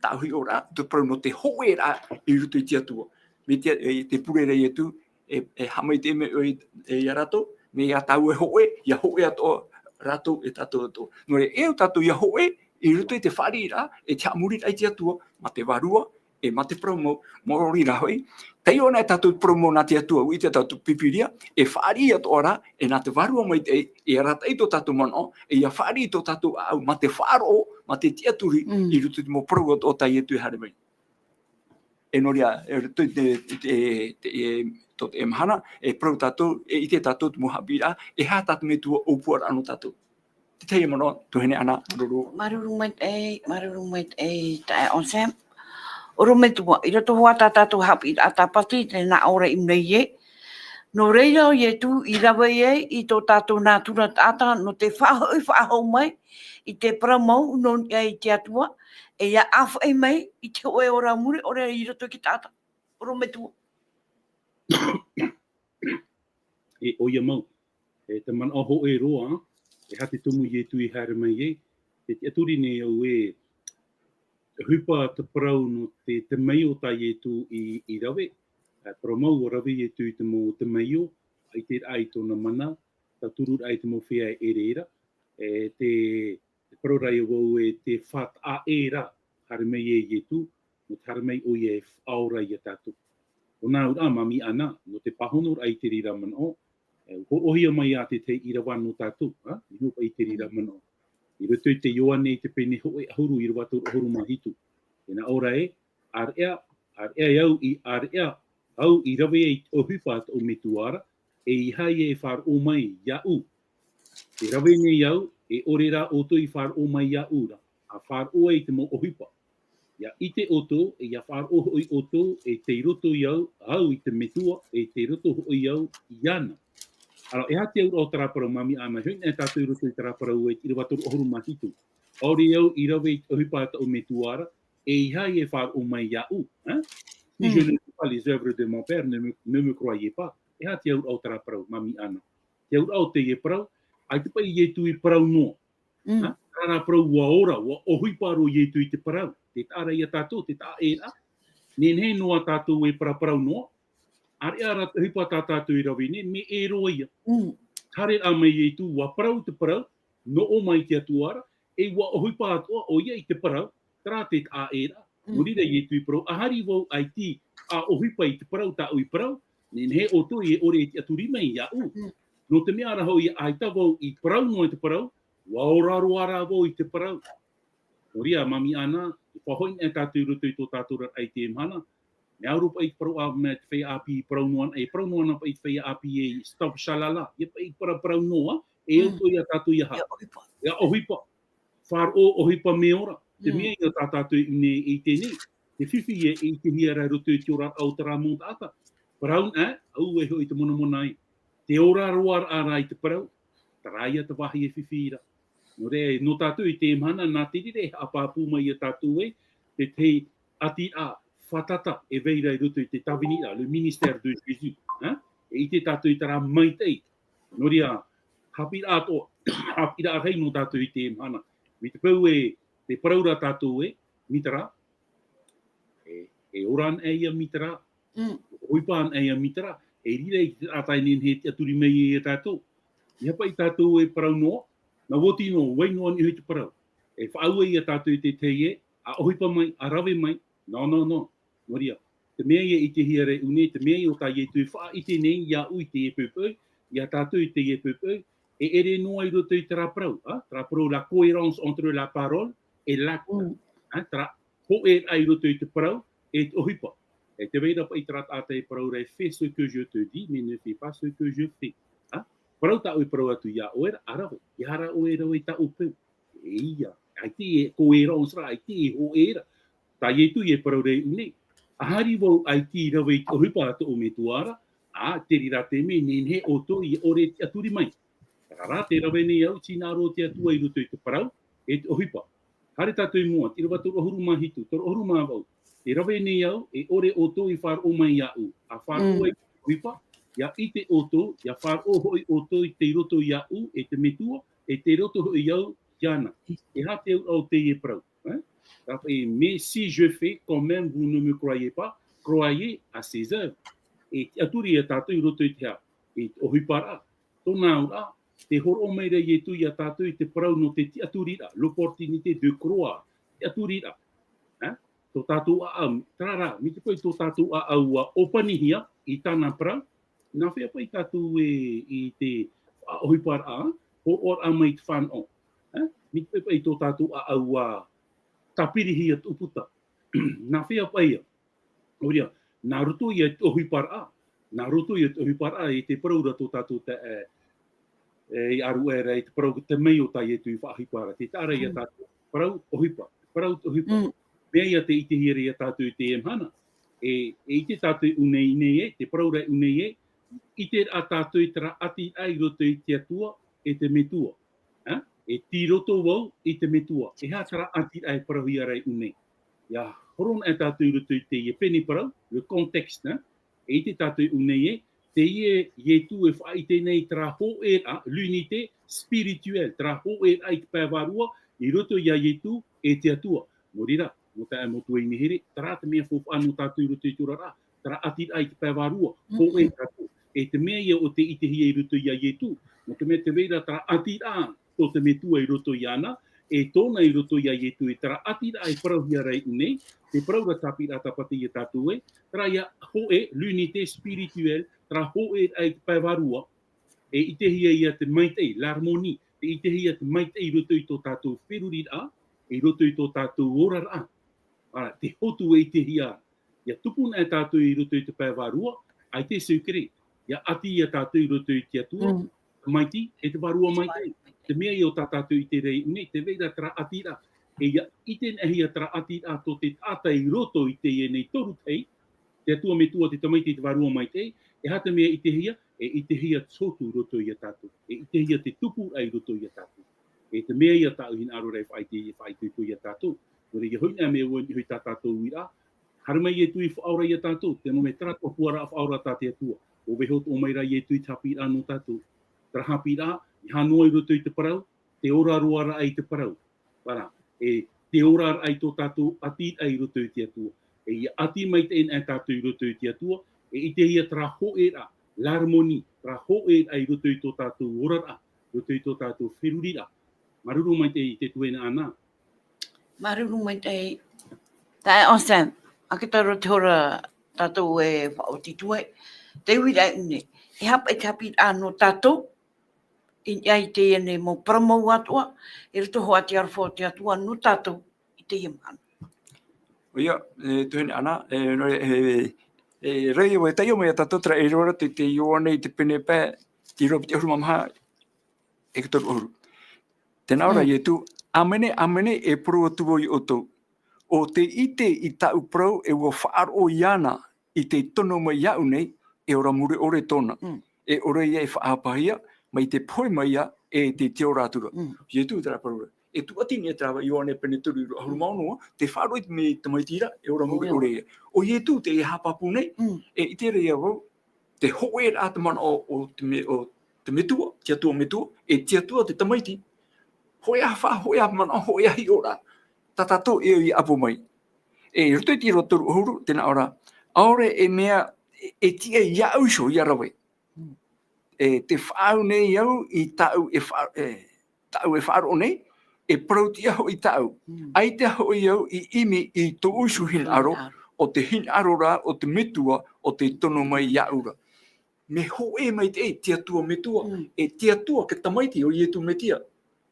tāʻu hiʻoraʻa, te parau nō te hōʻēraʻa i roto i te Atua. Mai te, e, te pure ra Ietu, e, e haʻamaitaʻi mai ʻoe, e, ia rātou, mai ia tāua e hōʻē, ʻia hōʻē atoʻa rātou e tātou atoʻa. Nō reira, e au tātou ʻia hōʻē, i roto i te fāriʻiraʻa, e te haʻamoriraʻa i te Atua, mā te vārua, e mā te parau mau, maori rā hoʻi. Taiʻo anaʻe tātou parau mau nā te Atua, ʻua ʻite tātou Pīpīria, e fāriʻi atoʻa ra, e nā te vārua maitaʻi, e arataʻi tō tātou manaʻo, e ʻia fāriʻi tō tātou ʻāʻau, mā te faʻaroʻo, mā te tiʻaturi, Mm. i roto i te mau parau atoʻa tā Ietu e haere mai. E nō reira, e roto i te, te, te, e, tō te mahana, e parau tātou, e ʻite tātou te mau haʻapiʻiraʻa, e aha tā te Metua ʻōpuaraʻa nō tātou. Te tahi e manaʻo, tuahine Ana, māuruuru. Māuruuru maitaʻi, māuruuru maitaʻi, taeaʻe Sam. ʻOrometua, i roto hoʻi tā tātou haʻapiʻiraʻa tāpati, tē nā ʻō ra i muri nei ē. Nō reira ʻo Ietu i rave ai i tō tātou nātura taʻata, nō te faʻahoʻi faʻahou mai i te parau mau, nō niʻa i te Atua, e ʻia ʻāfaʻi mai i te hōʻē ora mure ʻore i roto i te taʻata. ʻOrometua. E ʻoia mau. E te manaʻo hōʻē roa, e aha te tumu Ietu i haere mai ai, e tiʻaturi nei au ē, ʻohipa te parau nō te, te temeio tā Ietu i, i rave. E parau mau, ʻua rave Ietu i te mau temeio, ʻaita rā i tōna mana, tautururaʻa i te mau feiā e ʻere ra. E te, te parau ra ia vau ē, te fātaʻa ʻē ra, haere mai e Ietu, nō te haere mai ʻoia e faʻaora ia tātou. ʻO nā auraʻa māmī Ana, nō te pāhonoraʻa i te reira manaʻo, e, hōroʻahia mai ā te tahi ʻīrava nō tātou, ā, i nō paʻi i te reira manaʻo. I roto i te Ioane i te pene hōʻē ʻahuru, ʻīrava toru ʻahuru mā hitu. E nā ʻō ra ē, ʻāreʻa, ʻāreʻa e au i, ʻāreʻa au i rave ai i te ʻohipa a tōʻu Metua ra, e ʻeiaha ia e faʻaroʻo mai iāʻu. E rave nei au, e ʻore rā ʻoutou i faʻaroʻo mai iāʻu ra, ʻa faʻaroʻo ai i te mau ʻohipa. ʻIa ʻite ʻoutou, e ʻia faʻaroʻo hoʻi ʻoutou, e tei roto i au, au i te Metua, e tei roto hoʻi au iāna. Alors, e aha te auraʻa o terā parau, Mami Ana? E hoʻi na tātou i roto i terā parau e te ʻīrava toru ʻahuru mā hitu. ʻAore au i rave i te ʻohipa a taʻu metua ra, e ʻeiaha e faʻaroʻo mai iāʻu, hein? Si je ne fais pas les œuvres de mon père, ne me, ne me croyez pas. E aha te auraʻa o terā parau, Mami Ana? Te auraʻa o teie parau, ʻaita paʻi Ietu i parau noa. Mm. Ha? Terā rā parau ʻua ora, ʻua ʻohipa roa Ietu i te parau. Te taʻa ra ia tātou, te taʻa ʻē ra. Nehenehe noa tātou e paraparau noa. ʻĀreʻa rā te ʻohipa tā tātou i rave nei, mea ʻē roa ia. Mm. Haere rā mai Ietu, ʻua parau te parau, noʻo mai te Atua ra, e ʻua ʻohipa atoʻa ʻoia i te parau, terā te taʻa ʻē ra. Mm. Nō reira Ietu i parau, ʻa haere vau ʻaita ʻa ʻohipa i te parau tāʻu i parau, nehenehe ʻoutou e ʻore e tiʻaturi mai iāʻu. Mm. Nō te mea rā hoʻi ʻaita vau i parau noa i te parau, ʻua ora roa rā vau i te parau. Nō reira, Mami Ana, e faʻahoʻi na tātou i roto i tō tātou oraraʻa i teie mahana. Mea au roa paʻi te parau a, mea te feiā ʻāpī i parau noa ana, e parau noa ana paʻi te feiā ʻāpī e stop shalala. ʻIa paʻi paraparau noa, e Mm. ʻoutou ia tātou ia ha. ʻIa ʻohipa. ʻIa ʻohipa. Faʻaroʻo ʻohipa mea ora. Te Mm. mea ia tā tātou i ʻō nei e ʻite nei. Te fifi e, e ʻitehia ra i roto i te oraraʻa o terā mau taʻata. Parau na, ʻaita e hoʻi te monamona ai. Te ora roa rā i te parau. Terā ia te vāhi e fifi ra. Nō reira, nō tātou i teie mahana, nā te reira e haʻapāpū mai ia tātou ē, te, te ʻatiraʻa fātata e vai ra i roto i te tāviniraʻa, le ministère de Jésus, hein? E ʻite tātou i terā maitaʻi. Nō reira, haʻapiʻiraʻa atoʻa, haʻapiʻiraʻa rahi nō tātou i teie mahana. Mai te peu e, tē parau ra tātou ē, mai terā, e, e ora ana ia mai terā. Mm. ʻOhipa ana ia mai terā. E riro i te taʻata e nehenehe e tiʻaturi mai ia tātou. ʻIa paʻi tātou e parau noa, nā ʻua oti noa, vai noa aniʻa hoʻi te parau. E faʻaue ia tātou i te tahi ē, ʻa ʻohipa mai, ʻa rave mai. No, no, no. Nō reira. Te mea ia i ʻitehia ra i ʻō nei, te mea ia tā Ietu i faʻaʻite nei iāʻu i teie poʻipoʻi, ia tātou i teie poʻipoʻi, e ʻere noa i roto i terā parau, ha? Terā parau, la cohérence entre la parole et l'acte. Mm. Ha? Terā hōʻēraʻa i roto i te parau, e te ʻohipa. E tē vai ra paʻi terā taʻata e parau ra, fais ce que je te dis, mais ne fais pas ce que je fais. Ha? Parau tāʻu e parau atu iā ʻoe ra, ʻa rave, ʻeiaha rā ʻoe e rave i tāʻu peu. E ʻia, ʻaita e cohérence ra, ʻaita e hōʻē ra. Tā Ietu e parau ra i ʻō nei. ʻA haere vau ʻaita i rave i te ʻohipa a tōʻu metua ra, ʻa, te reira te mea, nehenehe ʻoutou e ʻore e tiʻaturi mai. Terā rā, tē rave nei au, tē hinaʻaro te Atua i roto i te parau, e te ʻohipa. Haere tātou i mua, te ʻīrava toru ʻahuru mā hitu, toru ʻahuru mā vaʻu. Tē rave nei au, e ʻore ʻoutou i faʻaroʻo mai iāʻu. ʻA faʻaroʻo Mm. i te ʻohipa, ʻia ʻite ʻoutou, ʻia faʻaroʻo hoʻi ʻoutou i tei roto iāʻu, e te Metua, e tei roto hoʻi au iāna. E aha te auraʻa o teie parau, hein? Terā paʻi, mais si je fais, quand même, vous ne me croyez pas, croyez à ses œuvres. E tiʻaturi ia tātou i roto i te aha? I te ʻohiparaʻa. Tōna auraʻa, tē hōroʻa mai ra Ietu ia tātou i te parau nō te tiʻaturiraʻa, l'opportunité de croire, tiʻaturiraʻa. Hein? Tō tātou ʻāʻau, terā rā, mai te peu tō tātou ʻāʻau ʻua ʻōpanihia i tāna parau, nā hea paʻi tātou e, i te faʻaʻohiparaʻa, hōroʻaraʻa mai te fānaʻo. Hein? Mai te peu paʻi tō tātou ʻāʻau ʻua tāpirihia tō puta. Nā hea paʻi ia? Nō reira, nā roto ia i te ʻohiparaʻa, nā roto ia i te ʻohiparaʻa, i te parau ra tō tātou te, e, e, i ʻāruʻe ra, i te parau te mea o tā Ietu i faʻaʻohipa ra, te taʻa ra ia Mm. tātou, parau ʻohipa, parau ʻohipa. Mm. Mea ia tē ʻitehia ra ia tātou i teie mahana, e, e ʻite tātou i ʻō nei, nei ē, te parau ra i ʻō nei ē, ʻite ra tātou i terā ʻatiraʻa i roto i te Atua, e te Metua. Ha? E tei roto vau i te Metua. E aha terā ʻatiraʻa e parauhia ra i ʻō nei? ʻIa horo na tātou i roto i teie pene parau, le contexte, hein? E ʻite tātou i ʻō nei ē, teie Ietu e faʻaʻite nei terā hōʻēraʻa, l'unité spirituelle, terā hōʻēraʻa i te pae vārua, i roto ia Ietu e te Atua. Nō reira, nō taeaʻe, nō tuahine here, terā te mea faufaʻa nō tātou i roto i te oraraʻa, terā ʻatiraʻa i te pae vārua, Mm. hōʻē tātou. E te mea ia ʻo tē ʻitehia i roto ia Ietu, nō te mea tē vai ra terā ʻatiraʻa tō te Metua i roto iāna, e tōna i roto ia Ietu, e terā ʻatiraʻa e parauhia ra i ʻō nei, te parau ra tāpiraʻa tāpati ia tātou ē, terā ia hōʻē, l'unité spirituelle, terā hōʻēraʻa i te pae vārua, e ʻitehia ia te maitaʻi, l'harmonie, tē ʻitehia te maitaʻi i roto i tō tātou feruriraʻa, i roto i tō tātou oraraʻa. Ā, te hotu e ʻitehia, ʻia tupu na tātou i roto i te pae vārua, ʻaita e secret, ʻia ʻati ia tātou i roto i te Atua, Mm. te maitaʻi, e te vārua maitaʻi. Te mea ia ʻo tā tātou i ʻite ra i ʻō nei, tē vai ra terā ʻatiraʻa, e ʻia ʻitenahia terā ʻatiraʻa tō te taʻata i roto i teie nei toru tahi, te Atua Metua, te Tamaiti, te Vārua Maitaʻi, e aha te mea i ʻitehia, e ʻitehia te sōtū i roto ia tātou, e ʻitehia te tupuraʻa i roto ia tātou. E te mea ia tāʻu hinaʻaro ra e faʻaʻite, e faʻaʻite i roto ia tātou. Nō reira, ʻia hoʻi na mea ua niʻa hoʻi tā tātou uiraʻa, haere mai Ietu i faʻaora ia tātou, te nō mea terā tohu puaraʻa faʻaora tā te Atua. ʻO vaiiho atoʻa mai rā Ietu i te haʻapiʻiraʻa nō tātou. Terā haʻapiʻiraʻa, ʻeiaha noa i roto i te parau, te ora roa rā i te parau. Ara, e te ora rā i tō tātou ʻati rā i roto i te Atua. E ʻia ʻati maitaʻi na tātou i roto i te Atua, e ʻitehia terā hōʻē rā, l'harmonie, terā hōʻē rā i roto i tō tātou oraraʻa, i roto i tō tātou feruriraʻa. Māuruuru maitaʻi i te tuahine Ana. Māuruuru maitaʻi. Taeaʻe Anselme, ʻa ke taro te hora tātou e faʻaoti atu ai. Te uiraʻa nei, e haʻapaʻo i te haʻapiʻiraʻa nō tātou, i niʻa i teie nei mau parau mau atoʻa, i roto hoʻi i te aroha o te Atua nō tātou i teie mahana. ʻOia, e, tuahine Ana, e, nō, e, e, rei, e taiʻo mai ia tātou terā e riro ra te, te Ioane i te pene pae, ʻīrava piti ʻahuru mā maha, e toru ʻahuru. Tē nā ʻō ra Mm. Ietu, ʻāmene, ʻāmene, e parau atu vau ia ʻoutou. ʻO tē ʻite i tāʻu parau e ʻua faʻaroʻo iāna i tei tono mai iāʻu nei, e ora mure ʻore tōna. Mm. E ʻore ia e faʻahapahia, mai te pohe mai ïa, e te, te ora atu ra. Mm. Ietu terā parau ra. E tūʻati nei terā Ioane pene toru ʻahuru mā ono, tē faʻaroʻo i te me-, tamaiti ra, e ora mure ʻore ia. ʻO Ietu tē haʻapāpū nei, Mm. e ʻite ra ia vau, te hōʻē rā te manaʻo o te me-, o te metua, te Atua metua, e te Atua te tamaiti. Hōʻē ā faʻa-, hōʻē ā manaʻo, hōʻē ā hiʻoraʻa. Tā tātou e ʻapo mai. E, i roto i te ʻīrava toru ʻahuru, tē nā ʻō ra, ʻaore e mea, e, e tiʻa iāʻu iho ʻia rave. E, tē faʻaau nei au i tāʻu e fa-, e, tāʻu e faʻaroʻo nei, e parau tiʻa hoʻi tāʻu. Mm. ʻAita hoʻi au i ʻimi i tōʻu iho hinaʻaro, Hinaʻaro. ʻo te hinaʻaro rā, o te metua, ʻo tē tono mai iāʻu ra. Mea hōʻē maitaʻi, te Atua metua, Mm. e te Atua te tamaiti ʻo Ietu Metia.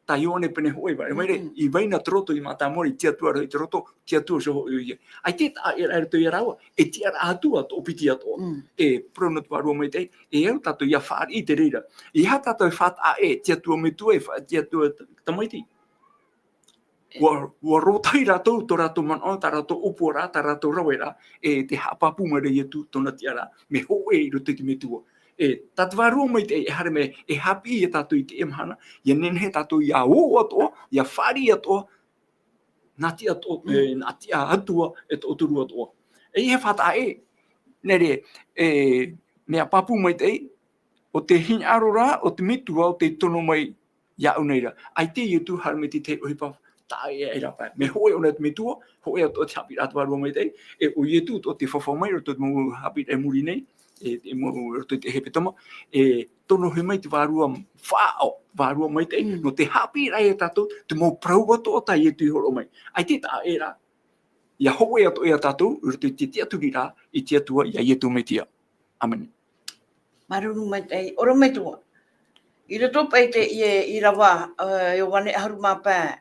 Tā Ioane pene hōʻē, ʻaore mai rā, Mm. i vai na te roto, i mātāmua ra i te Atua ra i te roto, te Atua iho hoʻi ʻoia. ʻAita e taʻa ʻē ra i roto ia rāua, e tiʻaraʻa Atua toʻopiti atoʻa. Mm. E parau nō te Vārua Maitaʻi, e au tātou ʻia fāriʻi i te reira. ʻEiaha tātou e faʻataʻa ʻē, te Atua metua, e fa-, te Atua t-, tamaiti. ʻUa, ʻua rōtahi rātou, tō rātou manaʻo, tā rātou ʻōpuaraʻa, tā rātou raveraʻa, e tē haʻapāpū mai ra Ietu, tōna tiʻaraʻa, mea hōʻē i roto i te metua. E, tā te Vārua Maitaʻi, e haere mai, e haʻapiʻi ia tātou i teie mahana, ʻia nehenehe tātou ʻia ō atoʻa, ʻia fāriʻi atoʻa, nā tiʻa atoʻa, Mm. e, nā tiʻa Atua, e toʻotoru atoʻa. E ʻeiaha e faʻataʻa ʻē, nā reira, e, mea pāpū maitaʻi, ʻo te hinaʻaro rā, o te metua, ʻo tē tono mai iāʻu nei ra. ʻAita Ietu haere mai te tahi ʻohipa taʻa ʻē aʻe ra paʻi. Mea hōʻē ʻōna te metua, hōʻē atoʻa te haʻapiʻiraʻa a te Vārua Maitaʻi, e ʻo Ietu atoʻa tē fafau mai i roto i te mau haʻapiʻiraʻa i muri nei, e, e mau i roto i te ʻehipi tama, e tonohia mai te Vārua faʻaʻao, Vārua Maitaʻi, Mm. nō te haʻapiʻiraʻa ia tātou, te mau parau atoʻa tā Ietu i hōroʻa mai. ʻAita e taʻa ʻē ra, ʻia hōʻē atoʻa ia tātou, i roto i te tiʻaturiraʻa, i te Atua, iā Ietu Metia. ʻĀmene. Māuruuru maitaʻi, ʻorometua. I roto paʻi i te, i, ʻīrava, ē, Ioane ʻahuru mā pae,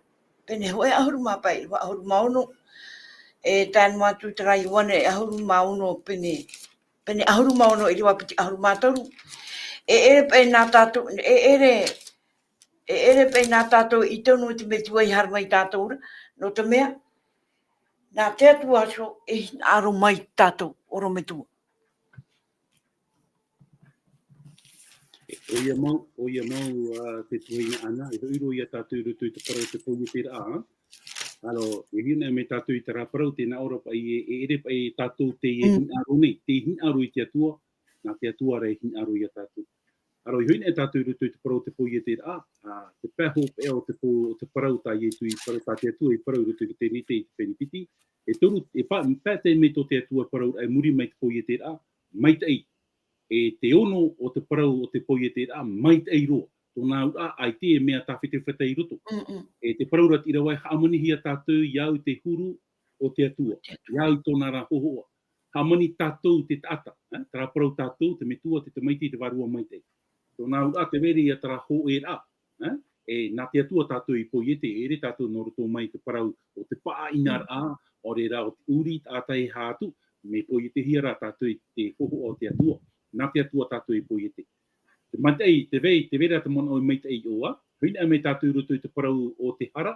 pene hōʻē ʻahuru mā pae, ʻīrava ʻahuru mā ono, e tae noa atu terā Ioane ʻahuru mā ono, pene, pene ʻahuru mā ono, ʻīrava piti ʻahuru mā toru. E ʻere paʻi nā tātou, e ʻere, e ʻere paʻi nā tātou i tonu i te Metua i haere mai iā tātou ra, nō te mea, nā te Atua iho e hinaʻaro mai iā tātou, ʻorometua. ʻOia mau, ʻoia mau, ā, te tuahine Ana, e hoʻi roa ia tātou i roto i te parau o te poieteraʻa, ā. Alors, e hiʻo na mai tātou i terā parau, tē nā ʻō ra paʻi e, e ʻere paʻi tātou tei Mm. hinaʻaro nei, tei hinaʻaro i te Atua, nā te Atua rā e hinaʻaro ia tātou. Alors, e hoʻi na tātou i roto i te parau o te poieteraʻa, ā, te pae hopeʻa o te po-, o te parau tā Ietu i parau, tā te Atua i parau i roto i te Tēnete i te pene piti, e toru, e pa-, pae taime tō te Atua parauraʻa i muri mai te poieteraʻa, maitaʻi. E te ono o te parau o te poieteraʻa, maitaʻi roa. Tōna auraʻa, ʻaita e mea tāfetafeta i roto. Mm, mm. E te parau ra te ʻīrava, e hāmanihia tātou iāʻu te huru o te Atua, Te Atua. iāʻu tōna ra hōhoʻa. Hāmani tātou te taʻata, ē? Terā parau tātou, te Metua, te Tamaiti, te Vārua Maitaʻi. Tōna auraʻa tē vai ra ia terā hōʻēraʻa, ē? E nā te Atua tātou i poiete, e ʻere tātou nō roto mai te parau o te paʻaʻinaraʻa, ʻaore rā o te ʻūrī taʻata e haʻatu, mea poietehia rā tātou i te hōhoʻa o te Atua. Nā te Atua tātou i poiete. Te maitaʻi, tē vai, tē vai ra te manaʻo maitaʻi ʻō ā, hoʻi na mai tātou i roto i te parau o te hara,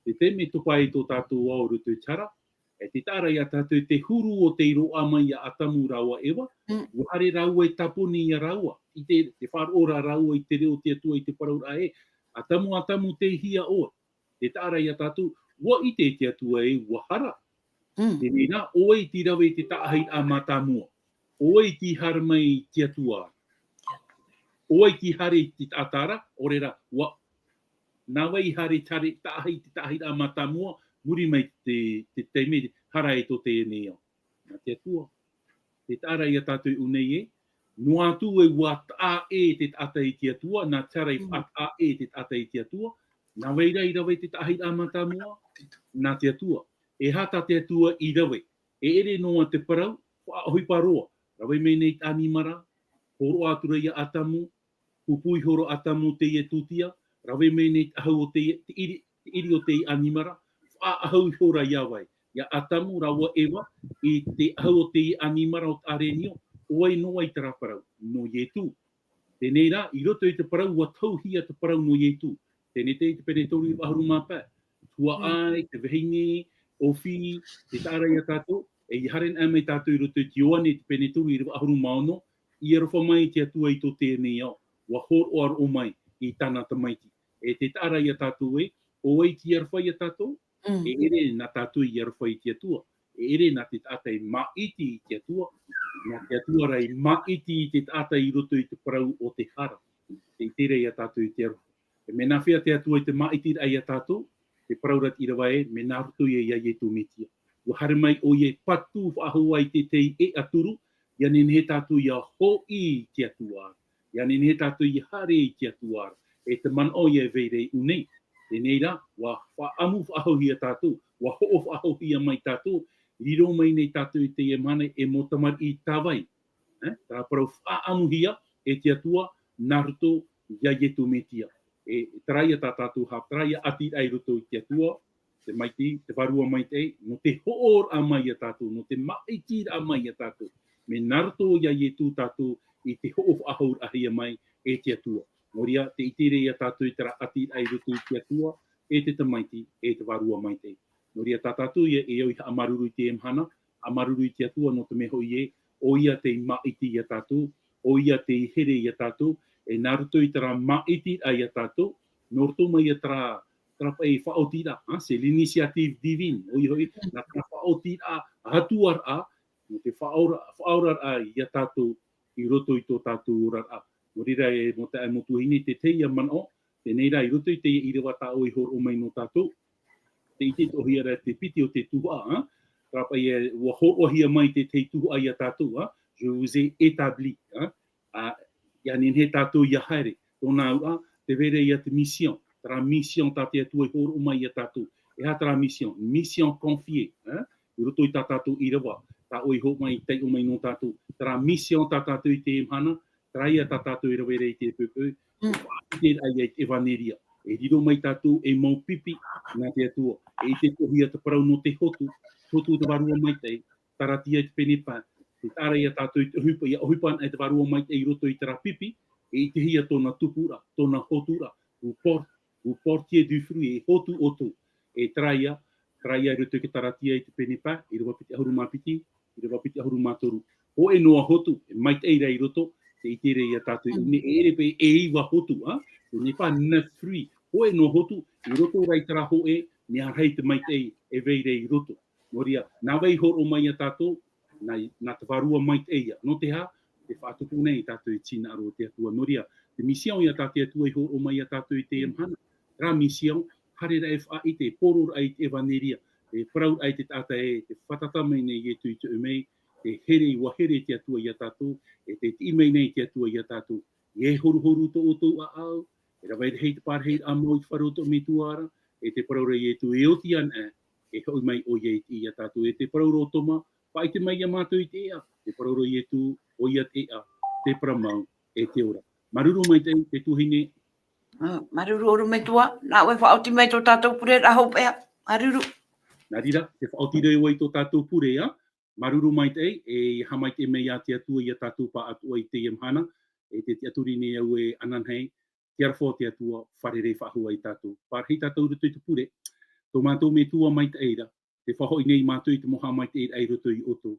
te taime e topa ai tō tātou ao i roto i te hara, e Te taʻa ra ia tātou te huru o tei roaʻa mai ia Atamu rāua Eva, Mm. ua haere rāua e tāpuni ia rāua. I te, te faʻaroʻo ra rāua i te reo o te Atua i te parauraʻa ē, Atamu, Atamu, tei hea ʻoe? Te taʻa ra ia tātou, ua ʻite te Atua ē, ua hara. Mm. Teie nei rā, ʻo vai tei rave i te taʻahiraʻa mātāmua? ʻO vai tei haere mai i te Atua? ʻO vai tei haere i te taʻata ra? ʻO reira, ua, nā vai haere, haere, taʻahi, te taʻahiraʻa mātāmua, muri mai te, te taime, hara ai tō teie nei ao. Nā te Atua. Te taʻa ra ia tātou i ʻō nei ē, noa atu ē ua taʻa ʻē te taʻata i te Atua, nā te aha i Mm. faʻataʻa ʻē te taʻata i te Atua, nā vai rā i rave te taʻahiraʻa mātāmua? Nā te Atua. E aha tā te Atua i rave? E ʻere noa te parau, faʻaʻohipa roa. Rave mai nei te ʻanimara, hōroʻa atu ra ia Atamu, pūpū ihora Atamu teie tūtia, rave mai nei te ʻahu o te, te ʻiri, te ʻiri o te ʻanimara, faʻaʻahu ihora ia vai? Ia Atamu rāua Eva, i te ʻahu o te ʻanimara o te ʻarenio, ʻo vai nō vai terā parau? Nō Ietu. Teie nei rā, i roto i te parau, ua tauhia te parau nō Ietu. Teie te, te pene toru ʻīrava ʻahuru mā pae. Tuaʻai, te vahine, ʻofi, te taʻa ra ia tātou, e ia haere anaʻe mai tātou i roto i te Ioane, te pene toru ʻīrava ʻahuru mā ono, i aroha mai te Atua i tō teie nei ao, ua hōroʻa roa mai i tāna Tamaiti. E te taʻa ra ia tātou ē, ʻo vai tei aroha ia tātou? Mm. E ʻere nā tātou i aroha i te Atua. E ʻere nā te taʻata i māʻiti i te Atua. Nā te Atua rā i māʻiti i te taʻata i roto i te parau o te hara. Te ʻite ra ia tātou i te aroha. E mea nāfea te Atua i te māʻitiraʻa ia tātou? Te parau ra te ʻīrava ē, mea nā roto ia ia Ietu Metia. Ua haere mai ʻoia e patu faʻahou ai te, te ʻēʻa turu, ia nehenehe tātou ia hoʻi i te Atua. Ia nehenehe tātou ia haere i te Atua. E te manaʻo ia e vai ra i ʻō nei. Teie nei rā, ua faʻaʻamu faʻahouhia tātou, ua hoʻo faʻahouhia mai tātou, riro mai nei tātou i teie mahana e mau tamariʻi tāvai. Eh? Terā parau faʻaʻamuhia e te Atua, nā roto ia Ietu Metia. E, terā ia tā tātou haʻapaʻo, terā ia ʻatiraʻa i roto i te Atua, te Tamaiti, te Vārua Maitaʻi, nō te hoʻoraʻa mai ia tātou, nō te māʻitiraʻa mai ia tātou. Mea nā roto ia Ietu tātou i te hoʻo faʻahouraʻahia mai e te Atua. Nō reira, te ʻite ra ia tātou i terā ʻatiraʻa i roto i te Atua, e te Tamaiti, e te Vārua Maitaʻi. Nō reira, tā tātou ia e au i haʻamāuruuru i teie mahana, haʻamāuruuru i te Atua nō te mea hoʻi ē, ʻoia tei māʻiti ia tātou, ʻoia tei here ia tātou, e nā roto i terā māʻitiraʻa ia tātou, nō roto mai ia terā, terā paʻi faʻaotiraʻa, hein, c'est l'initiative divine, ʻoia hoʻi, nā terā faʻaotiraʻa, atuaraʻa, nō te faʻaora-, faʻaoraraʻa ia tātou i roto i tō tātou oraraʻa. Nō reira e mau taeaʻe, mau tuahine, te tahi ia manaʻo, teie nei rā i roto i teie ʻīrava tā ʻoe i hōroʻa mai nō tātou, te ʻite atoʻa ra te piti o te tuhaʻa, hein? Terā paʻi ē, ua hōroʻahia mai te tahi tuhaʻa ia tātou, hein? Je vous ai établi, hein? Ā, ia nehenehe tātou ia haere, tōna auraʻa, tē vai ra ia te mission, terā mission tā te Atua i hōroʻa mai ia tātou. E aha terā mission? Mission confiée, hein? I roto i tā tātou ʻīrava, tā ʻoe i hōroʻa mai, taiʻo mai nō tātou. Terā mission tā tātou i teie mahana, terā ia tā tātou e rave ra i te poʻipoʻi, Mm. faʻaʻite ra ia i te ʻevaneria. E riro mai tātou ei mau pipi nā te Atua. E ʻite atoʻa hia te parau nō te hotu, te hotu o te Vārua Maitaʻi, Taratia i te pene pae. Te taʻa ra ia tātou i te ʻohipa, ia ʻohipa anaʻe te Vārua Maitaʻi i roto i terā pipi, e ʻitehia tōna tupuraʻa, tōna hoturaʻa, vous por-, vous portiez du fruit, e hotu ʻoutou. E terā ia, terā ia i roto i te Taratia i te pene pae, ʻīrava piti ʻahuru mā piti, ʻīrava piti ʻahuru mā toru. Hōʻē noa hotu, e maitaʻi ra i roto, te ʻite ra ia tātou i ʻō nei, e ʻere paʻi e iva hotu, a? Ce n'est pas neuf fruits. Hōʻē noa hotu, i roto rā i terā hōʻē, mea rahi te maitaʻi e vai ra i roto. Nō reira, nā vai i hōroʻa mai ia tātou, nā, nā te Vārua Maitaʻi ia. Nō te aha? Tē faʻatupu nei ia tātou i te hinaʻaro o te Atua. Nō reira, te mission ia tā te Atua i hōroʻa mai ia tātou i teie mahana. Terā mission, haereraʻa e faʻaʻite, e pororaʻa i te ʻevaneria, e parauraʻa i te taʻata ē, tē fātata mai nei Ietu i te ʻō mai, tē here, ua here te Atua ia tātou, e tē tiʻi mai nei te Atua ia tātou. ʻIa horuhoru tō ʻoutou ʻāʻau, e rave rahi te parahiraʻa mau i te fare o tō ʻoe Metua ra, e te parau ra Ietu, e oti anaʻe, e hoʻi mai ʻoia i te, ia tātou. E te parau ra Toma, faʻaʻite mai ia mātou i te ʻēʻa, te parau ra Ietu, ʻoia te ʻēʻa, te parau mau, e te ora. Māuruuru maitaʻi, te tuahine. Mm, māuruuru ʻorometua, nā ʻoe faʻaoti mai tō tātou pure ra hopeʻa, māuruuru. Nā reira, tē faʻaoti ra vau i tō tātou pure, a? Māuruuru maitaʻi, e haʻamaitaʻi mai ia te Atua ia tātou pāʻatoʻa i teie mahana, e te tiʻaturi nei au e ananahi, te aroha o te Atua, fārerei faʻahou ia tātou. Pārahi tātou i roto i te pure, tō mātou Metua maitaʻi ra, Te faʻahoʻi nei mātou i te mau haʻamaitaʻiraʻa i roto iā ʻoutou.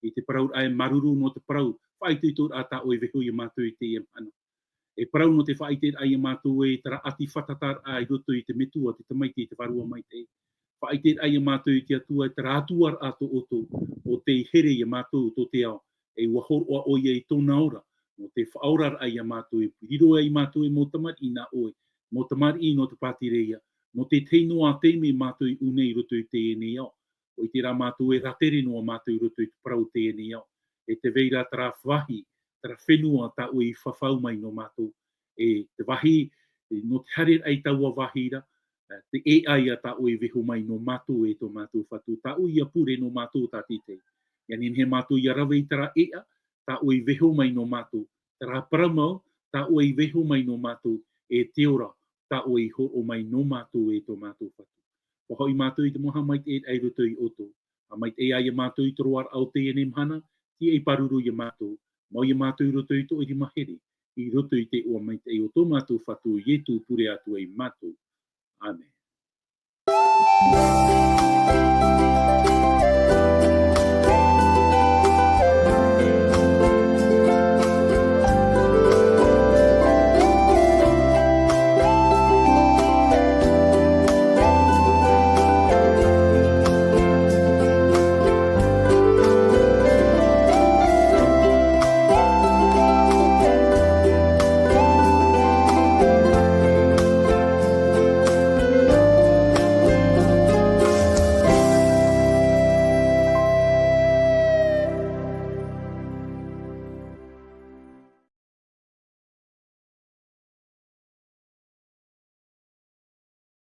I te parauraʻa e māuruuru nō te parau, faʻaitoitoraʻa tā ʻoe e vaiiho iā mātou i teie mahana. E parau nō te faʻaʻiteraʻa iā mātou e terā ʻati fātataraʻa i roto i te Metua, te Tamaiti, te Vārua Maitaʻi. Faʻaʻiteraʻa iā mātou i te Atua, e terā Atua rā tō ʻoutou, ʻo tei here iā mātou tō te ao, e ʻua hōroʻa ʻoia i tōna ora, nō te faʻaoraraʻa iā mātou, e riro ai mātou e mau tamariʻi nā ʻoe, mau tamariʻi nō te pātireia, nō te tahi noa taime mātou i ʻū nei i roto i teie nei ao. ʻO ʻite rā mātou e rātere noa mātou i roto i te parau o teie nei ao. E tē vai ra terā vāhi, terā fenua tā ʻoe i fafau mai nō mātou. E te vāhi, e, nō te haereraʻa i taua vāhi ra, e, te ʻēʻa ia tā ʻoe i vaiiho mai nō mātou e tō mātou Fatu. Tā ʻoe ïa pure nō mātou tātaʻitahi. ʻIa nehenehe mātou ʻia rave i terā ʻēʻa, tā ʻoe i vaiiho mai nō mātou. Terā parau mau, tā ʻoe i vaiiho mai nō mātou, e te ora, tā ʻoe i hōroʻa mai nō mātou e tō mātou Fatu. Faʻahoʻi mātou i te mau haʻamaitaʻiraʻa i roto iā ʻoutou. Haʻamaitaʻi ā iā mātou i te roaraʻa o teie nei mahana, tiaʻi pāruru iā mātou, mau iā mātou i roto i tō ʻoe rima here, i roto i te iʻoa maitaʻi o tō mātou Fatu ʻo Ietu pure atu ai mātou. ʻĀmene.